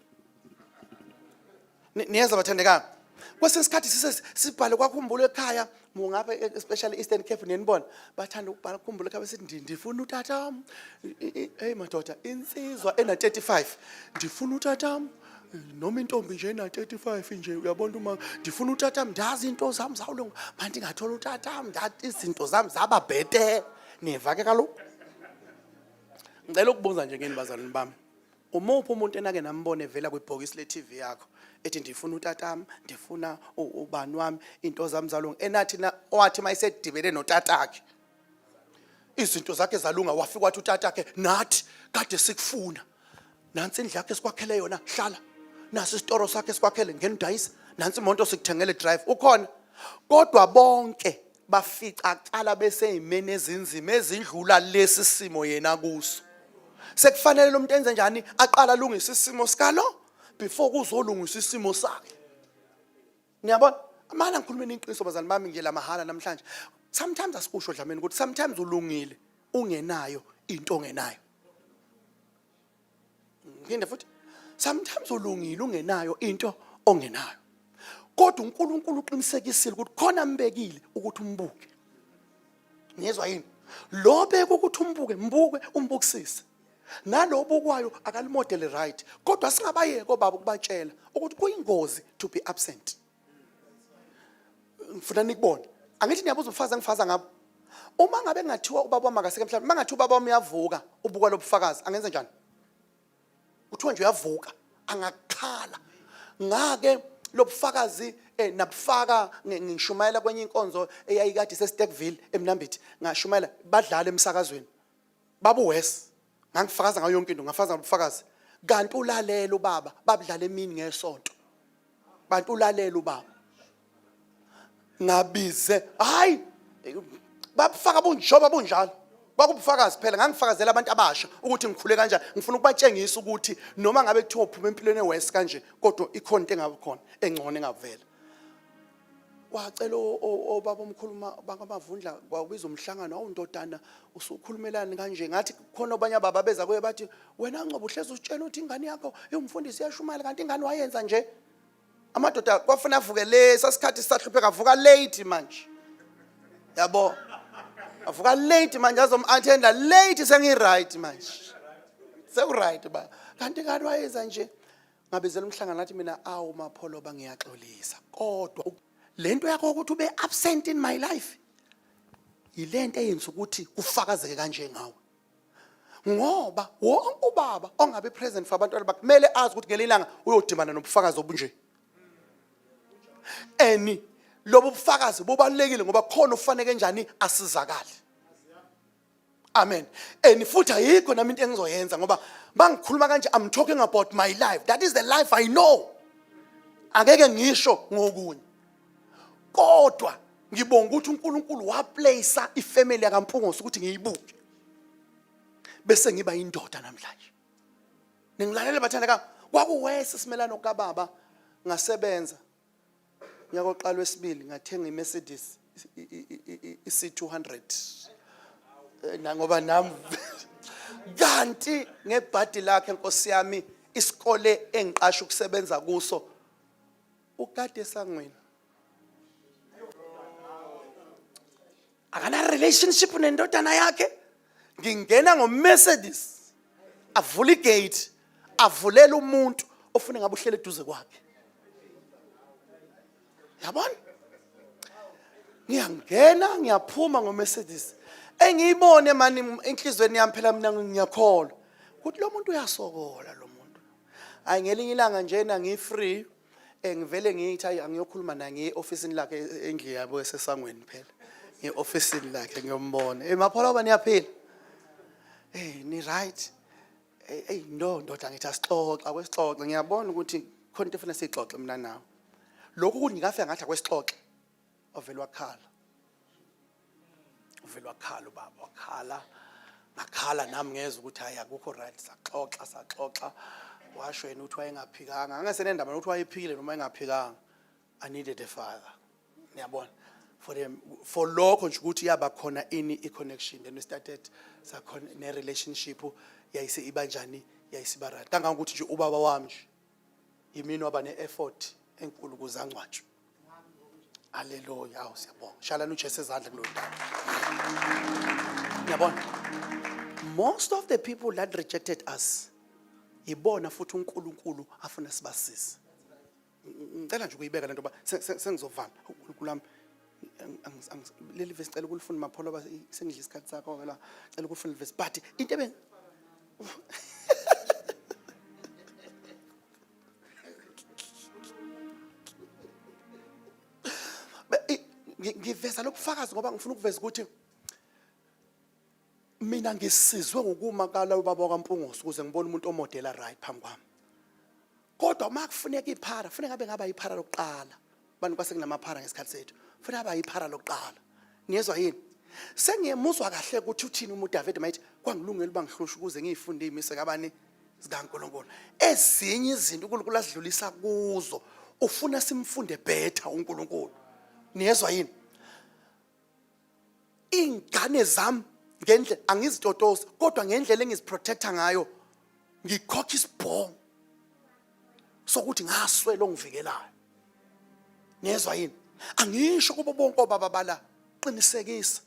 Niyeza bathandekayo, kwesinye isikhathi sise sibhale kwakhumbula ekhaya, mungabe especially Eastern Cape, nenibona bathanda ukubhala khumbula ekhaya, besithi, "Ndifuna utatam." Hey madoda, insizwa ena 35, "Ndifuna utatam," noma intombi nje ena 35 nje, uyabona, uma "Ndifuna utatam, ndazi into zami zawulunga manje, ngathola utatam, ndathi izinto zami zaba better." Niva ke kaloku. Ngicela ukubuza nje kini, bazalwane bami, umuphi umuntu enake nambona evela kwibhokisi le-TV yakho ethi, "Ndifuna utatam, ndifuna ubani wami, into zami zalunga," enathi na owathi mayisedibene notatakhe izinto zakhe zalunga, wafika wathi utatakhe, "Nathi kade sikufuna, nansi indlu yakhe esikwakhele yona, hlala, nasi isitoro sakhe esikwakhele, ngena udayisa"? Nansi imoto sikuthengele, drive ukhona. Kodwa bonke bafica kuqala beseyimeni ezinzima ezindlula lesi simo yena kuso. Sekufanele lo muntu enze njani? Aqala alungise isimo sikalo before kuzolungisa isimo sakhe. Niyabona? Amana ngikhulumeni iqiniso bazali bami nje la mahala namhlanje. Sometimes asikusho Dlamini ukuthi sometimes ulungile ungenayo into ongenayo. Ngiphinde futhi, sometimes ulungile ungenayo into ongenayo. Kodwa uNkulunkulu uqinisekisile ukuthi khona ambekile ukuthi umbuke. Niyezwa yini? Lo beka ukuthi umbuke, mbuke, umbukisise. Nalo obukwayo akalimodele right. Kodwa singabayeki obaba ukubatshela ukuthi kuyingozi to be absent. Ngifuna nikubone. Angithi niyabuza ubufazi engifaza ngabo. Uma ngabe ngathiwa ubaba wami akaseke emhlabeni, uma ngathiwa ubaba wami uyavuka, ubuka lobufakazi, angenze njani? Kuthiwa nje uyavuka, angakhala. Ngake lobufakazi nabufaka ngishumayela kwenye inkonzo eyayikade iseStekville eMnambithi, ngashumayela badlala emsakazweni. Babu worse. Ngangifakaza ngayo yonke into, ngafaza ngobufakazi. Kanti ulalela ubaba, babudlala emini ngesonto. Bantu ulalela ubaba. Ngabize, hayi babufaka bunjoba bunjalo. Kwakubufakazi phela, ngangifakazela abantu abasha ukuthi ngikhule kanjani. Ngifuna ukubatshengisa ukuthi noma ngabe kuthiwa uphuma empilweni ewest kanje, kodwa ikhona into engabe khona engcono engavela. Wacela obaba omkhulu bakwaMavundla kwakubiza umhlangano, awu ndodana usukhulumelani kanje? Ngathi khona abanye ababa beza kuye bathi wena Ngcobo uhlezi usitshela ukuthi ingane yakho iwumfundisi iyashumayela, kanti ingane wayenza nje. Amadoda kwafuna avuke le sasikhathi sisahlupheka, avuka late manje. Yabo, avuka late manje azom-attenda late, sengi-right manje, seku-right ba, kanti ingane wayenza nje. Ngabizela umhlangano, ngathi mina awu Mapholoba ngiyaxolisa, kodwa lento yakho ukuthi ube absent in my life yilento eyenza ukuthi kufakazeke kanje ngawe, ngoba wonke ubaba ongabe present for abantwana bakhe kumele azi ukuthi ngelinye ilanga uyodibana nobufakazi obunje. And lobu bufakazi bubalulekile ngoba khona ufaneke njani asizakale. Amen. And futhi ayikho nami into engizoyenza ngoba mangikhuluma kanje, I'm talking about my life. That is the life I know. Angeke ngisho ngokunye. Kodwa ngibonga ukuthi uNkulunkulu waplace ifamily yakaMpungose ukuthi ngiyibuke. Bese ngiba indoda namhlanje. Ningilalele bathandeka, kwakuwese simelano kababa, ngasebenza. Unyaka oqala wesibili ngathenga iMercedes i-C200. Ngoba nami kanti ngebhadi lakhe Nkosi yami isikole engiqasha ukusebenza kuso ukade esangweni, akana relationship nendodana yakhe. Ngingena ngoMercedes, avula igate, avulela umuntu ofuna ngabe uhlele eduze kwakhe. Yabona, ngiyangena ngiyaphuma ngoMercedes engiyibone mani enhlizweni yami, phela mina ngiyakholwa ukuthi lo muntu uyasokola lo muntu. Hayi, ngelinye ilanga njena ngi-free, ngivele ngithi hayi angiyokhuluma naye, ngiye e-ofisini lakhe, endlini yabo esesangweni phela, ngiye e-ofisini lakhe ngiyombona. Mapholoba, niyaphila? Ni right? Ey ndo ndoda, ngithi asixoxa, akwesixoxe, ngiyabona ukuthi khona into efuna siyixoxe mina nawe. Lokhu ukuthi ngingafika ngathi akwesixoxe, wavele wakhala, uvele wakhala ubaba, wakhala, ngakhala nami, ngezwa ukuthi hayi akukho right. Saxoxa, saxoxa, washo yena ukuthi wayengaphikanga, angasenendaba nokuthi wayephikile noma engaphikanga. I needed a father, ngiyabona for them, for lokho nje ukuthi yaba khona ini i-connection. Then we started sakhona ne-relationship, yayise iba njani, yayisiba right kangangokuthi nje ubaba wami nje yimini waba ne-effort enkulu ukuze angcwatshwe. Haleluya, awu siyabonga, shalani uJesu ezandla kulowo ndaba. Ngiyabona most of the people that rejected us yibona futhi uNkulunkulu afuna sibasize. Ngicela nje ukuyibeka lento ba sengizovala uNkulunkulu wami. Leli vesi ngicela ukulifunda Mapholo, sengidla isikhathi sakho ke la, ngicela ukulifunda leli vesi, but into ebe ngiveza lobufakazi ngoba ngifuna ukuveza ukuthi mina ngisizwe ngokuma kala ubaba wakaMpungose ukuze ngibone umuntu omodela right phambi kwami. Kodwa uma kufuneka iphara, kufuneka abe ngaba iphara lokuqala. Abantu kwase kunamaphara ngesikhathi sethu, kufuneka aba iphara lokuqala. Niyezwa yini? Sengiyemuzwa kahle ukuthi uthini uma uDavid mayithi kwangilungela uba ngihlushwe ukuze ngiyifunde imise kabani zikaNkulunkulu. Ezinye izinto uNkulunkulu asidlulisa kuzo ufuna simfunde better uNkulunkulu. Niyezwa yini? Ingane zami ngendlela angizitotosi, kodwa ngendlela engiziprotecta ngayo ngikhokha isibhongo sokuthi ngaswela ongivikelayo. Niyezwa yini? Angisho kubo bonke obaba bala, qinisekisa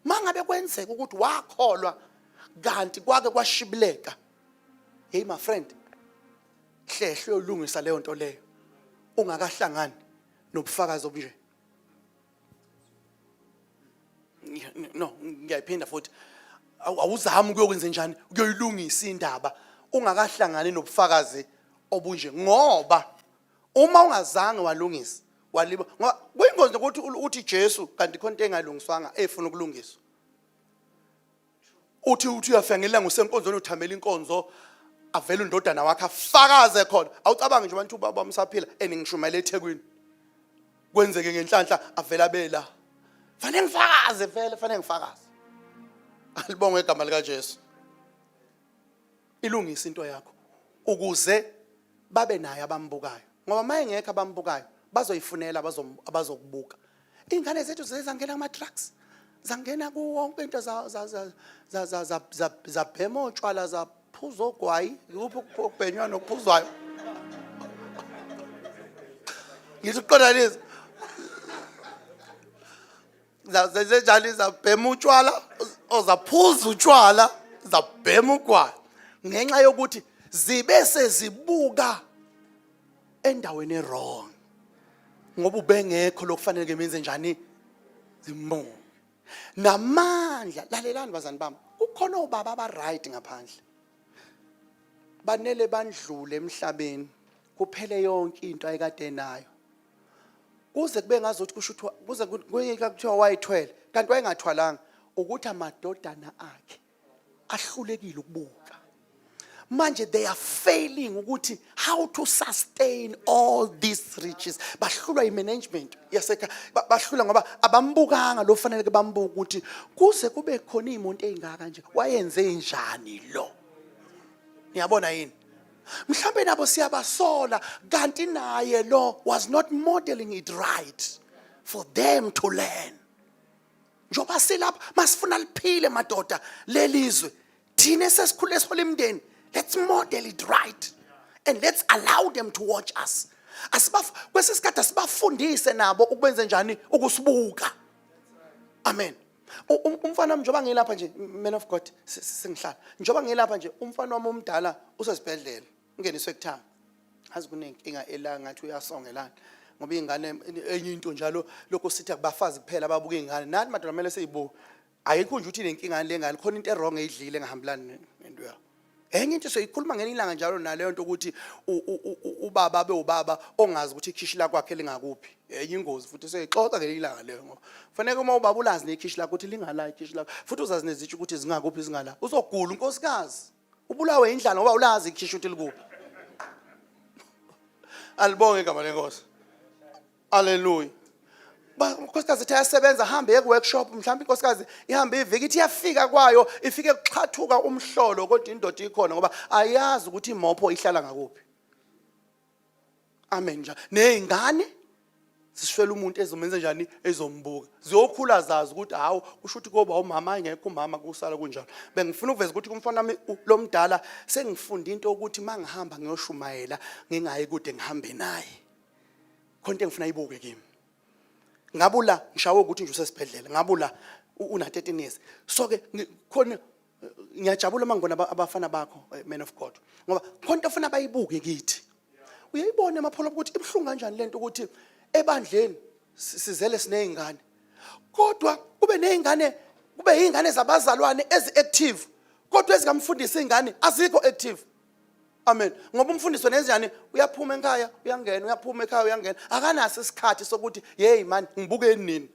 mangabe kwenzeka ukuthi wakholwa kanti kwake kwashibileka. Hey my friend, hlehle uyolungisa leyo nto leyo ungakahlangani nobufakazi obunje. No, ngiyayiphinda futhi, awuzami ukuyokwenza njani, ukuyoyilungisa indaba ungakahlangani nobufakazi obunje, ngoba uma ungazange walungisa waliba, ngoba kuyingozi nokuthi uthi Jesu kanti khona into engalungiswanga efuna ukulungiswa. Uthi uyafika ngelanga usenkonzweni, uthamela inkonzo, avele undodana wakhe afakaze khona. Awucabangi nje abantu ubaba umsaphila and ngishumayela eThekwini, kwenzeke ngenhlanhla avela bela, fanele ngifakaze vele, fanele ngifakaze. Alibongwe igama likaJesu. Ilungisa into yakho ukuze babe naye abambukayo, ngoba uma engekho abambukayo bazoyifunela abazokubuka. Iy'ngane zethu zangena kuma-drugs, zangena kuwonke into, zabhema otshwala, zaphuza ogwayi. Ikuphi okubhenywa nokuphuzwayo? Ngithi ukuqondanisa zenjani, zabhema utshwala, ozaphuza utshwala, zabhema ugwayi, ngenxa yokuthi zibe sezibuka endaweni e-wrong, ngoba ubengekho lokufanele ke menze njani zimbuke namandla. Lalelani bazani bami, kukhona obaba aba-right ngaphandle, banele bandlule emhlabeni, kuphele yonke into ayekade nayo, kuze kube ngazuthi kusho ukuthi kuze kuthiwa wayethwele kanti wayengathwalanga, ukuthi amadodana akhe ahlulekile ukubuka. Manje they are failing ukuthi how to sustain all these riches. Bahlulwa i-management yasekhaya, bahlulwa ngoba abambukanga lo fanele ke bambuka ukuthi kuze kube khona iy'moto ey'ngaka nje, wayenze njani lo. Niyabona yini? Mhlambe nabo siyabasola, kanti naye lo was not modeling it right for them to learn. Njengoba silapha, masifuna liphile madoda lelizwe, thina esesikhule esihola imindeni, let's model it right and let's allow them to watch us. Asibaf kwesikhathi asibafundise nabo ukwenze njani ukusibuka. Amen. Umfana wami, njengoba ngilapha nje, man of God, sengihlala, njengoba ngilapha nje, umfana wami omdala usesibhedlela, ungeniswe kuthanga, azi kunenkinga ela ngathi uyasongelana, ngoba ingane enye into njalo lokho sithi akubafazi kuphela ababuka ingane, nathi madoda kumele siyibuke. Ayikho nje ukuthi inenkinga le ngane, khona into e-wrong eyidlile engahambelani nento yayo. Enye into soyikhuluma ngelinye ilanga njalo naleyo nto ukuthi ubaba abe ubaba ongazi ukuthi ikhishi lakwakhe lingakuphi, enye ingozi futhi soyixoxa ngelinye ilanga leyo, ngoba kufanele uma ubaba ulazi nekhishi lakho ukuthi lingala ikhishi lakho, futhi uzazi nezitsho ukuthi zingakuphi zingala. Uzogula unkosikazi, ubulawe indlala ngoba ulazi ikhishi ukuthi likuphi. Alibonge igama lenkosi. Haleluya. Unkosikazi ithi ayasebenza, ahambe ye ku-workshop, mhlawumbe inkosikazi ihambe iviki, ithi iyafika kwayo ifike kuxhathuka umhlolo, kodwa indoda ikhona ngoba ayazi ukuthi imopho ihlala ngakuphi. Amen. Nja ney'ngane ziswele umuntu ezomenza njani, ezombuka, ziyokhula zazi ukuthi hawu, kusho ukuthi koba umama engekho, umama kusala kunjalo. Bengifuna ukuveza ukuthi kumfana wami lomdala sengifunda into yokuthi mangihamba ngiyoshumayela, ngingayi kude, ngihambe naye, khona into engifuna ibuke kimi. Ngabula ngishawe ukuthi nje usesibhedlela, ngabula una 13 years, so ke khona ngiyajabula uma ngibona abafana bakho, man of God, ngoba khona into ofuna bayibuke kithi. Uyayibona emapholo ukuthi ibuhlungu kanjani lento ukuthi ebandleni sizele sineyingane, kodwa kube neyingane, kube yingane zabazalwane ezi-active, kodwa ezikamfundisi ingane azikho active. Amen. Ngoba umfundisi wena njani, uyaphuma ekhaya uyangena, uyaphuma ekhaya uyangena, akanaso isikhathi sokuthi hey man, ngibukeni nini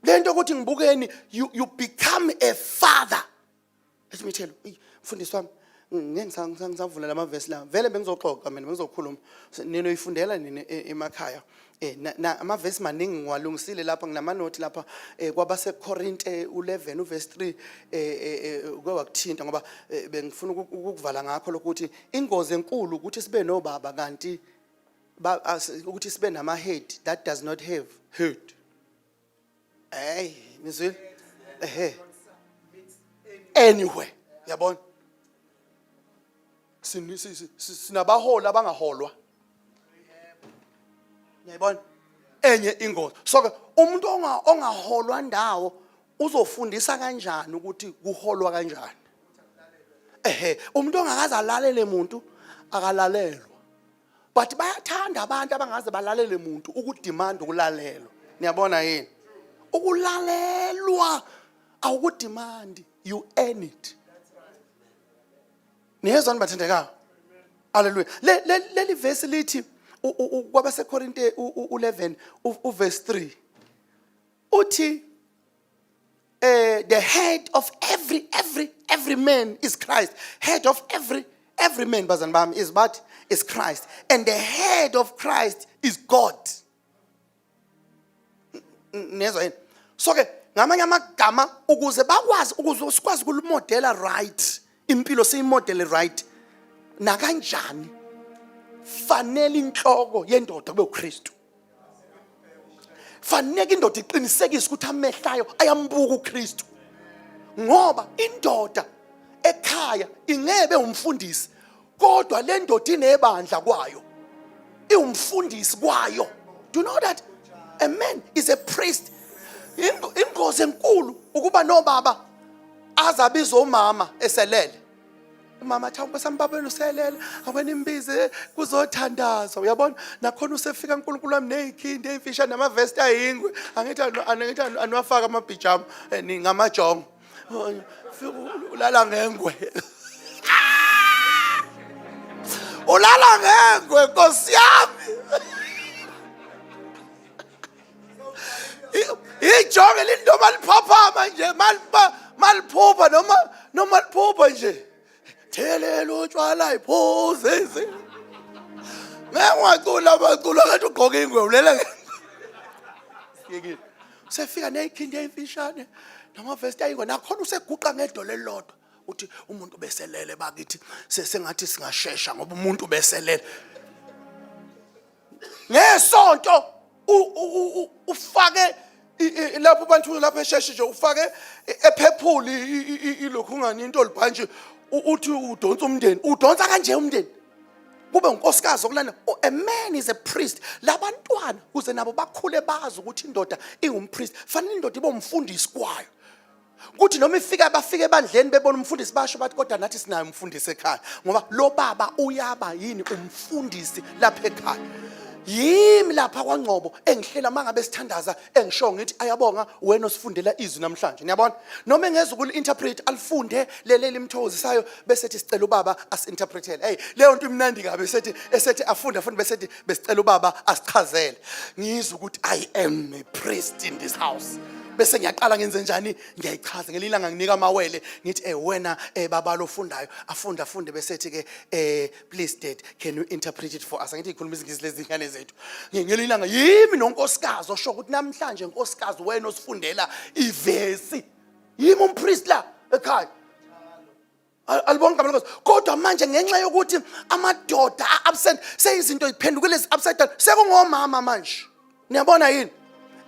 lento ukuthi ngibukeni. You become a father. Let me tell you, mfundisi wami, Ngeke ngisavula lamavesi la. Vele bengizoxoxa mina, bengizokhuluma. Ninoyifundela nini emakhaya. Amavesi maningi ngiwalungisile lapha, nginamanothi lapha kwabaseKorinte u11 uverse 3, uke wakuthinta ngoba bengifuna ukukuvala ngakho lokuthi ingozi enkulu ukuthi sibe nobaba kanti ukuthi sibe nama head that does not have head. Hey, nizwile? Ehe. Anyway, yabona? Sinabaholi abangaholwa. Ngiyayibona? Enye ingozi. So ke umuntu ongaholwa ndawo uzofundisa kanjani ukuthi kuholwa kanjani? Ehe, umuntu ongakaze alalele umuntu akalalelwa. But bayathanda abantu abangaze balalele umuntu ukudemand ukulalelwa. Niyabona yini? Ukulalelwa awukudemand, you earn it. Niyezwa, bathandekayo? Haleluya. Le leli verse lithi kwabaseKorinte u11 uverse 3 uthi the head of every man is Christ. Head of every man, bazalwane bami, is what? Is Christ. And the head of Christ is God. Niyezwa yini? So ke ngamanye amagama, ukuze bakwazi, ukuze sikwazi ukulumodela right impilo, siyimodele right nakanjani, fanele inhloko yendoda kube uKristu. Fanele indoda iqinisekise ukuthi amehlo ayo ayambuka uKristu, ngoba indoda ekhaya ingebe umfundisi, kodwa le ndoda inebandla kwayo, iwumfundisi kwayo. Do you know that a man is a priest? Ingozi enkulu ukuba nobaba azabiza umama eselele. Umama athi, "Hawu Nkosi yami, baba wena uselele, awena imbize kuzothandazwa." Uyabona, nakhona usefika, uNkulunkulu wami, nezikhindi ey'mfisha namavesti ayingwe. Angithi aniwafaka amabhijama, ngamajongo. Oh, fika ulala ngengwe, ulala ngengwe, Nkosi yami. Ijonge lithi noma liphaphama nje, maliphupha noma liphupha nje, thelela utshwala, iphuze izinto. Ngeke ungacula amacula kanti ugqoke ingwe, ulele ngeke. Usefika neyikhindi eyimfishane namavesti ayingwe, nakhona useguqa ngedolo elilodwa, uthi umuntu beselele bakithi, sengathi singashesha ngoba umuntu beselele. Ngesonto ufake lapho bantu lapho esheshe nje, ufake ephephuli ilokhu ungani into olibhantshi, uthi udonsa umndeni, udonsa kanje umndeni, kube unkosikazi okulanda. A man is a priest. Labantwana kuze nabo bakhule bazi ukuthi indoda ingumpriest, fanele indoda ibe umfundisi kwayo, kuthi noma ifika, bafike ebandleni bebona umfundisi, basho bathi, "Kodwa nathi sinayo umfundisi ekhaya," ngoba lo baba uyaba yini? Umfundisi lapha ekhaya. Yimi lapha kwaNgcobo engihlela mangabe sithandaza, engisho ngithi, "Ayabonga wena osifundela izwi namhlanje." Niyabona, noma engeza ukuli-interpret, alifunde leli limthokozisayo, bese ethi, "Sicela ubaba asi-interpretele." Hey, leyo nto imnandi kabi. Esethi afunde afunde, bese ethi, "Besicela ubaba asichazele." Ngizwe ukuthi I am a priest in this house, bese ngiyaqala ngenze njani? Ngiyayichaza. Ngelinye ilanga nginika amawele, ngithi, wena baba lofundayo, afunde afunde, bese ethi ke, "Please dad, can you interpret it for us?" Angithi ikhuluma isiNgisi lezi ngane zethu. Ngelinye ilanga yimi nonkosikazi osho ukuthi, "Namhlanje nkosikazi, wena osifundela ivesi." Yimi umpriest la ekhaya. Alibonke igama leNkosi. Kodwa manje ngenxa yokuthi amadoda a-absent, seyizinto ziphendukile zi-upside down, sekungomama manje. Niyabona yini?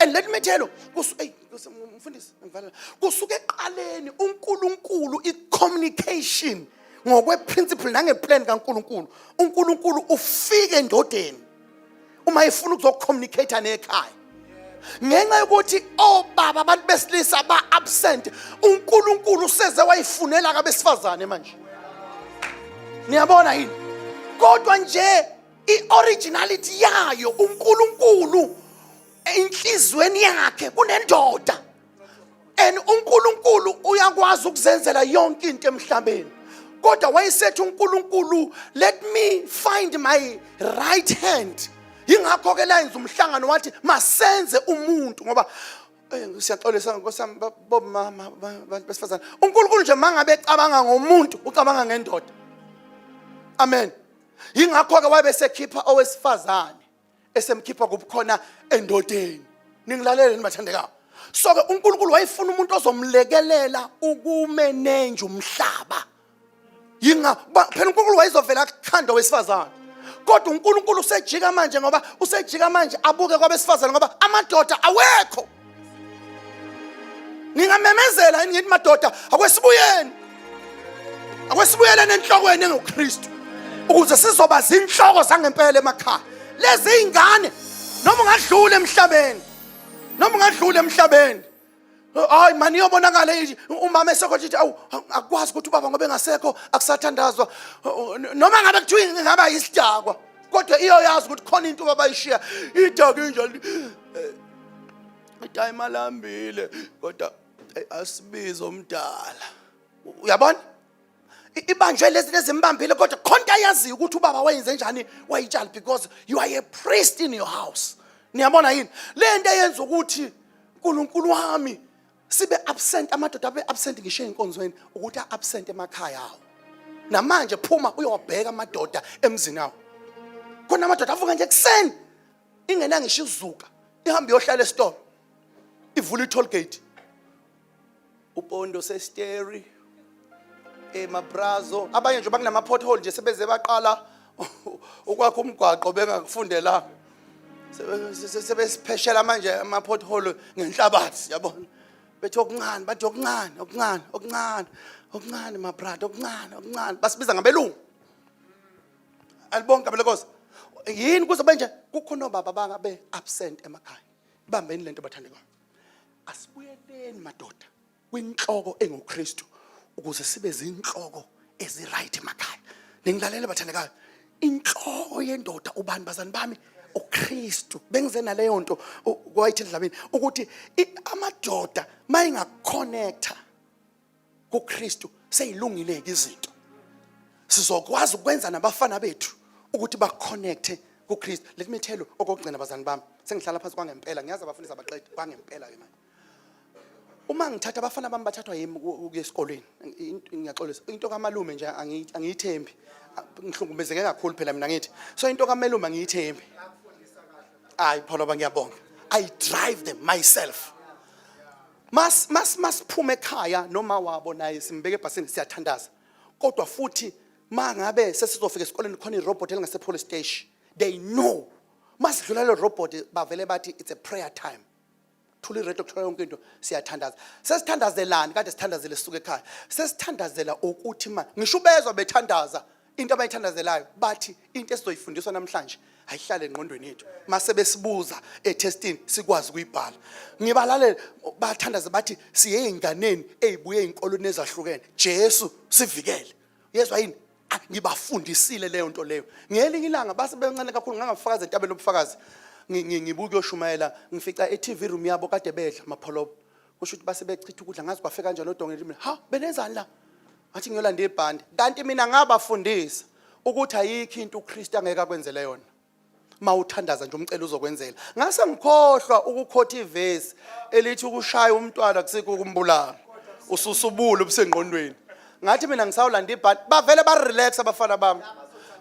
And let me tell you, eyi, mfundisi, ngivalela. Kusuke ekuqaleni uNkulunkulu, i-communication ngokwe-principle nangeplan kaNkulunkulu, uNkulunkulu ufike endodeni uma efuna ukuzocommunicate nekhaya. Ngenxa yokuthi obaba, abantu besilisa ba-absent, uNkulunkulu useze wayifunela kabesifazane manje. Niyabona yini? Kodwa nje i-originality yayo, uNkulunkulu enhlizweni yakhe kunendoda, and uNkulunkulu uyakwazi ukuzenzela yonke into emhlabeni, kodwa wayesethi uNkulunkulu, "Let me find my right hand." Yingakho ke la yenza umhlangano, wathi, "Masenze umuntu," ngoba siyaxolisa nkosi yami, bomama, bantu besifazane, uNkulunkulu nje mangabe ecabanga ngomuntu, ucabanga ngendoda. Amen. Yingakho ke wabe sekhipha owesifazane, esemkhipha kubukhona endodeni. Ningilalele nibathandekayo. So ke uNkulunkulu wayefuna umuntu ozomlekelela ukumenenja umhlaba. Yinga phela uNkulunkulu wayezovela akukhanda owesifazane. Kodwa uNkulunkulu usejika manje, ngoba usejika manje abuke kwabesifazane, ngoba amadoda awekho. Ngingamemezela yini ngithi madoda, akwesibuyeni, akwesibuyeleni enhlokweni enguKristu, ukuze sizoba zinhloko zangempela emakhaya. Lezi ingane, noma ungadlula emhlabeni, noma ungadlula emhlabeni, hayi mani, iyobonakala umama esekho nje, awu, akwazi ukuthi ubaba ngoba engasekho akusathandazwa. Noma ngabe kuthiwa ingaba isidakwa, kodwa iyoyazi ukuthi khona into ubaba ayishiya idaka injalo, ithi ayimalambile, kodwa asibize omdala. Uyabona, ibanjwe lezi lezimbambile, kodwa khona into ayaziyo ukuthi ubaba wayenze njani, wayitshala, because you are a priest in your house. Niyabona yini le nto eyenza ukuthi, uNkulunkulu wami, sibe absent, amadoda abe absent ngisho ey'nkonzweni, ukuthi a-absent emakhaya awo? Namanje phuma uyowabheka amadoda emzini awo. Khona amadoda avuka nje ekuseni, ingena ngisho izuka, ihambe iyohlala esitolo, ivula i-toll gate, upondo sesteri emabrazo. Abanye nje bakunama pothole nje, sebeze baqala ukwakha umgwaqo bengakufundelanga, sebesipheshela manje ama pothole ngenhlabathi, yabona, bethi okuncane, bathi okuncane, okuncane, okuncane, okuncane, mabrada, okuncane, okuncane, basibiza ngabelungu. Alibonke abelenkosi. Yini kuze benje kukhona obaba bangabe absent emakhaya? Ibambeni lento, bathandekayo. Asibuyeleni madoda kwinhloko enguKristu, ukuze sibe zinhloko eziright emakhaya. Ningilalele, bathandekayo. Inhloko yendoda ubani, bazani bami? UKristu. Bengize naleyo nto kwayithi Dlamini ukuthi amadoda mayingaconnecta kuKristu, seyilungile izinto. Sizokwazi ukwenza nabafana bethu ukuthi baconnecte kuKristu. Let me tell you okokugcina, bazani bami, sengihlala phansi kwangempela. Ngiyazi abafundisi abaqedi kwangempela ke manje. Uma ngithatha abafana bami, bathathwa yimi ukuya esikolweni. Ngiyaxolisa, into kamalume nje angiyithembi. Ngihlukumezeke kakhulu phela mina, ngithi so into kamalume angiyithembi. Hayi Pholoba, ngiyabonga. I drive them myself. Mas masiphume ekhaya noma wabo naye, simbeke ebhasini, siyathandaza. Kodwa futhi mangabe sesizofika esikoleni, khona irobot elingase police station. They know masidlula lo robot, bavele bathi it's a prayer time. Thula iredio, kuthola yonke into, siyathandaza. Sesithandazelani? Kade sithandazele sisuke ekhaya. Sesithandazela ukuthi ma ngisho ubezwa bethandaza, into abayithandazelayo, bathi into esizoyifundiswa namhlanje ayihlale engqondweni yethu, mase besibuza etestini sikwazi ukuyibhala. Ngibalalele bathandaza, bathi siye ey'nganeni ey'buye ey'nkolweni ezahlukene, Jesu sivikele. Yezwa yini? Ah, ngibafundisile leyo nto leyo. Ngelinye ilanga base bencane kakhulu, ngangafakaza entabeni lobufakazi, ngibuka kuyoshumayela, ngifica e-TV room yabo kade bedla amapholobo. Kusho ukuthi base bechitha ukudla, ngazi kwafika kanjani odongeni. Mina, ha, benenzani la? Ngathi ngiyolanda ibhande, kanti mina ngabafundisa ukuthi ayikho into uKristu angeke akwenzele yona. Mawuthandaza nje umcela, uzokwenzela. Ngase ngikhohlwa ukukhotha ivesi elithi ukushaya umntwana kusikho ukumbulala, ususubula ubusengqondweni. Ngathi mina ngisawulanda ibhandi, bavele ba-relax abafana bami.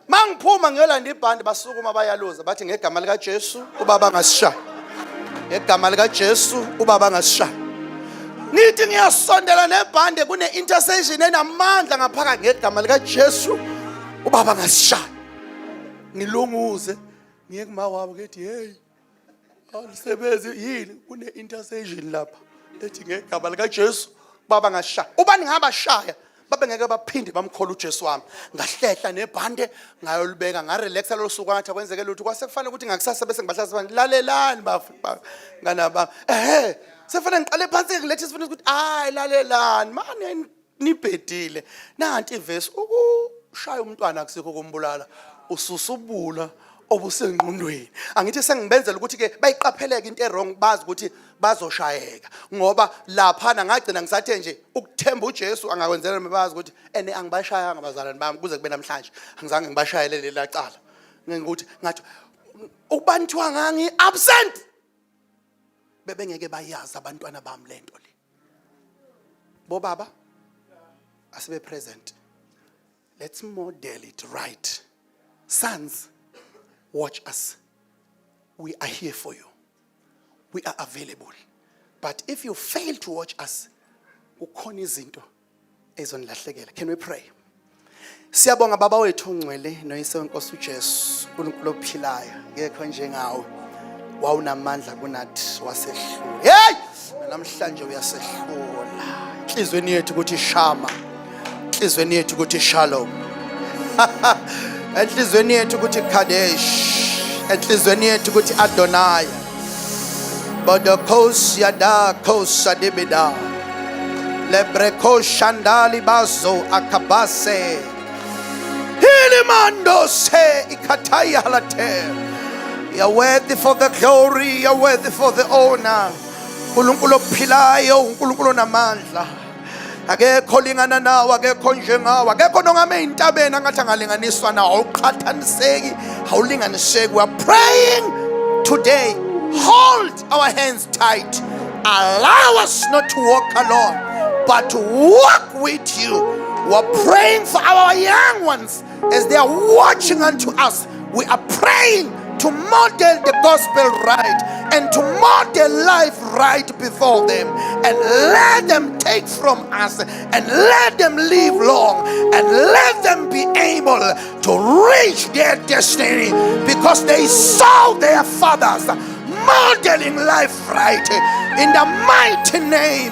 Mangiphuma ngiyolanda ibhandi, basukuma bayaluza, bathi ngegama likaJesu ubaba angasishaya, ngegama likaJesu ubaba angasishaya. Ngithi ngiyasondela nebhande, kune-intercession enamandla ngaphakathi, ngegama likaJesu ubaba angasishaya. Ngilunguze ngiye kuma wabo, ngithi hey, alisebenzi yini? Kune-intercession lapha ethi ngegama likaJesu baba ngashaya. Ubani ngabashaya, babe ngeke baphinde bamkhola uJesu wami. Ngahlehla nebhande, ngayolibeka, ngarelaxa lolo suku, ngathi akwenzeke lutho. Kwase kufanele ukuthi ngakusasa bese ngibahlaza abantu, lalelani ngana ba, ehe, sefanele ngiqale phansi ngilethe isifundo ukuthi hayi, lalelani manje, nibhedile, nanti ivesi, ukushaya umntwana akusikho kumbulala, ususubula obusengqondweni. Angithi sengibenzela ukuthi ke bayiqapheleke into ewrong, bazi ukuthi bazoshayeka, ngoba laphana ngagcina ngisathe nje ukuthemba uJesu angakwenzela, bazi ukuthi ene angibashayanga abazalwane bami kuze kube namhlanje, angizange ngibashayele lela cala. Ngikuthi ngathi ukuba nithiwa ngangi absent, bebengeke bayazi abantwana bami lento le. Bobaba asibe present. Let's model it right. Sons, watch us. We are here for you. We are available. But if you fail to watch us, kukhona izinto ezonilahlekela. Can we pray? Siyabonga, Baba wethu ongcwele noyise wenkosi uJesu, uNkulunkulu ophilayo, ngekho njengawe. Wawunamandla kunathi, wasehlula. Hey! Namhlanje uyasehlula. Enhlizweni yethu ukuthi shama. Enhlizweni yethu ukuthi shalom. Enhlizweni yethu ukuthi Kadesh. Enhlizweni yethu ukuthi Adonai. Bodokos yada kosadibida. Lebreko shandali bazo akabase. Hilimando se ikataya halate. You're worthy for the glory, you're worthy for the honor. uNkulunkulu ophilayo, uNkulunkulu onamandla. Akekho lingana nawe, akekho njengawe, akekho nongame entabeni angathi angalinganiswa nawe. Awuqhathaniseki, awulinganiseki. We are praying today. Hold our hands tight. Allow us not to walk alone, but to walk with you. We are praying for our young ones as they are watching unto us. We are praying to model the gospel right and to model life right before them and let them take from us and let them live long and let them be able to reach their destiny because they saw their fathers modeling life right. In the mighty name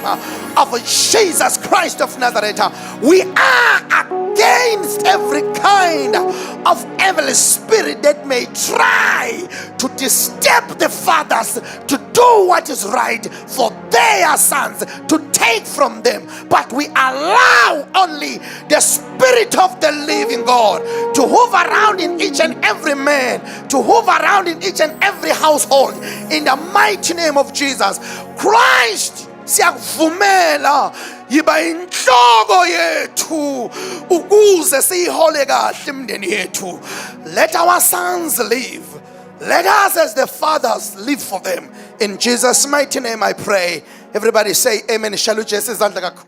of Jesus Christ of Nazareth, we are against every kind of evil spirit that may try to disturb the fathers to do what is right for their sons, to take from them. But we allow only the Spirit of the living God to hover around in each and every man, to hover around in each and every household. In the mighty name of Jesus Christ, siyakuvumela, yiba inhloko yethu ukuze siyihole kahle imindeni yethu. Let our sons live. Let us as the fathers live for them. In Jesus' mighty name I pray. Everybody say amen. Shall uJesu izandla kakhulu.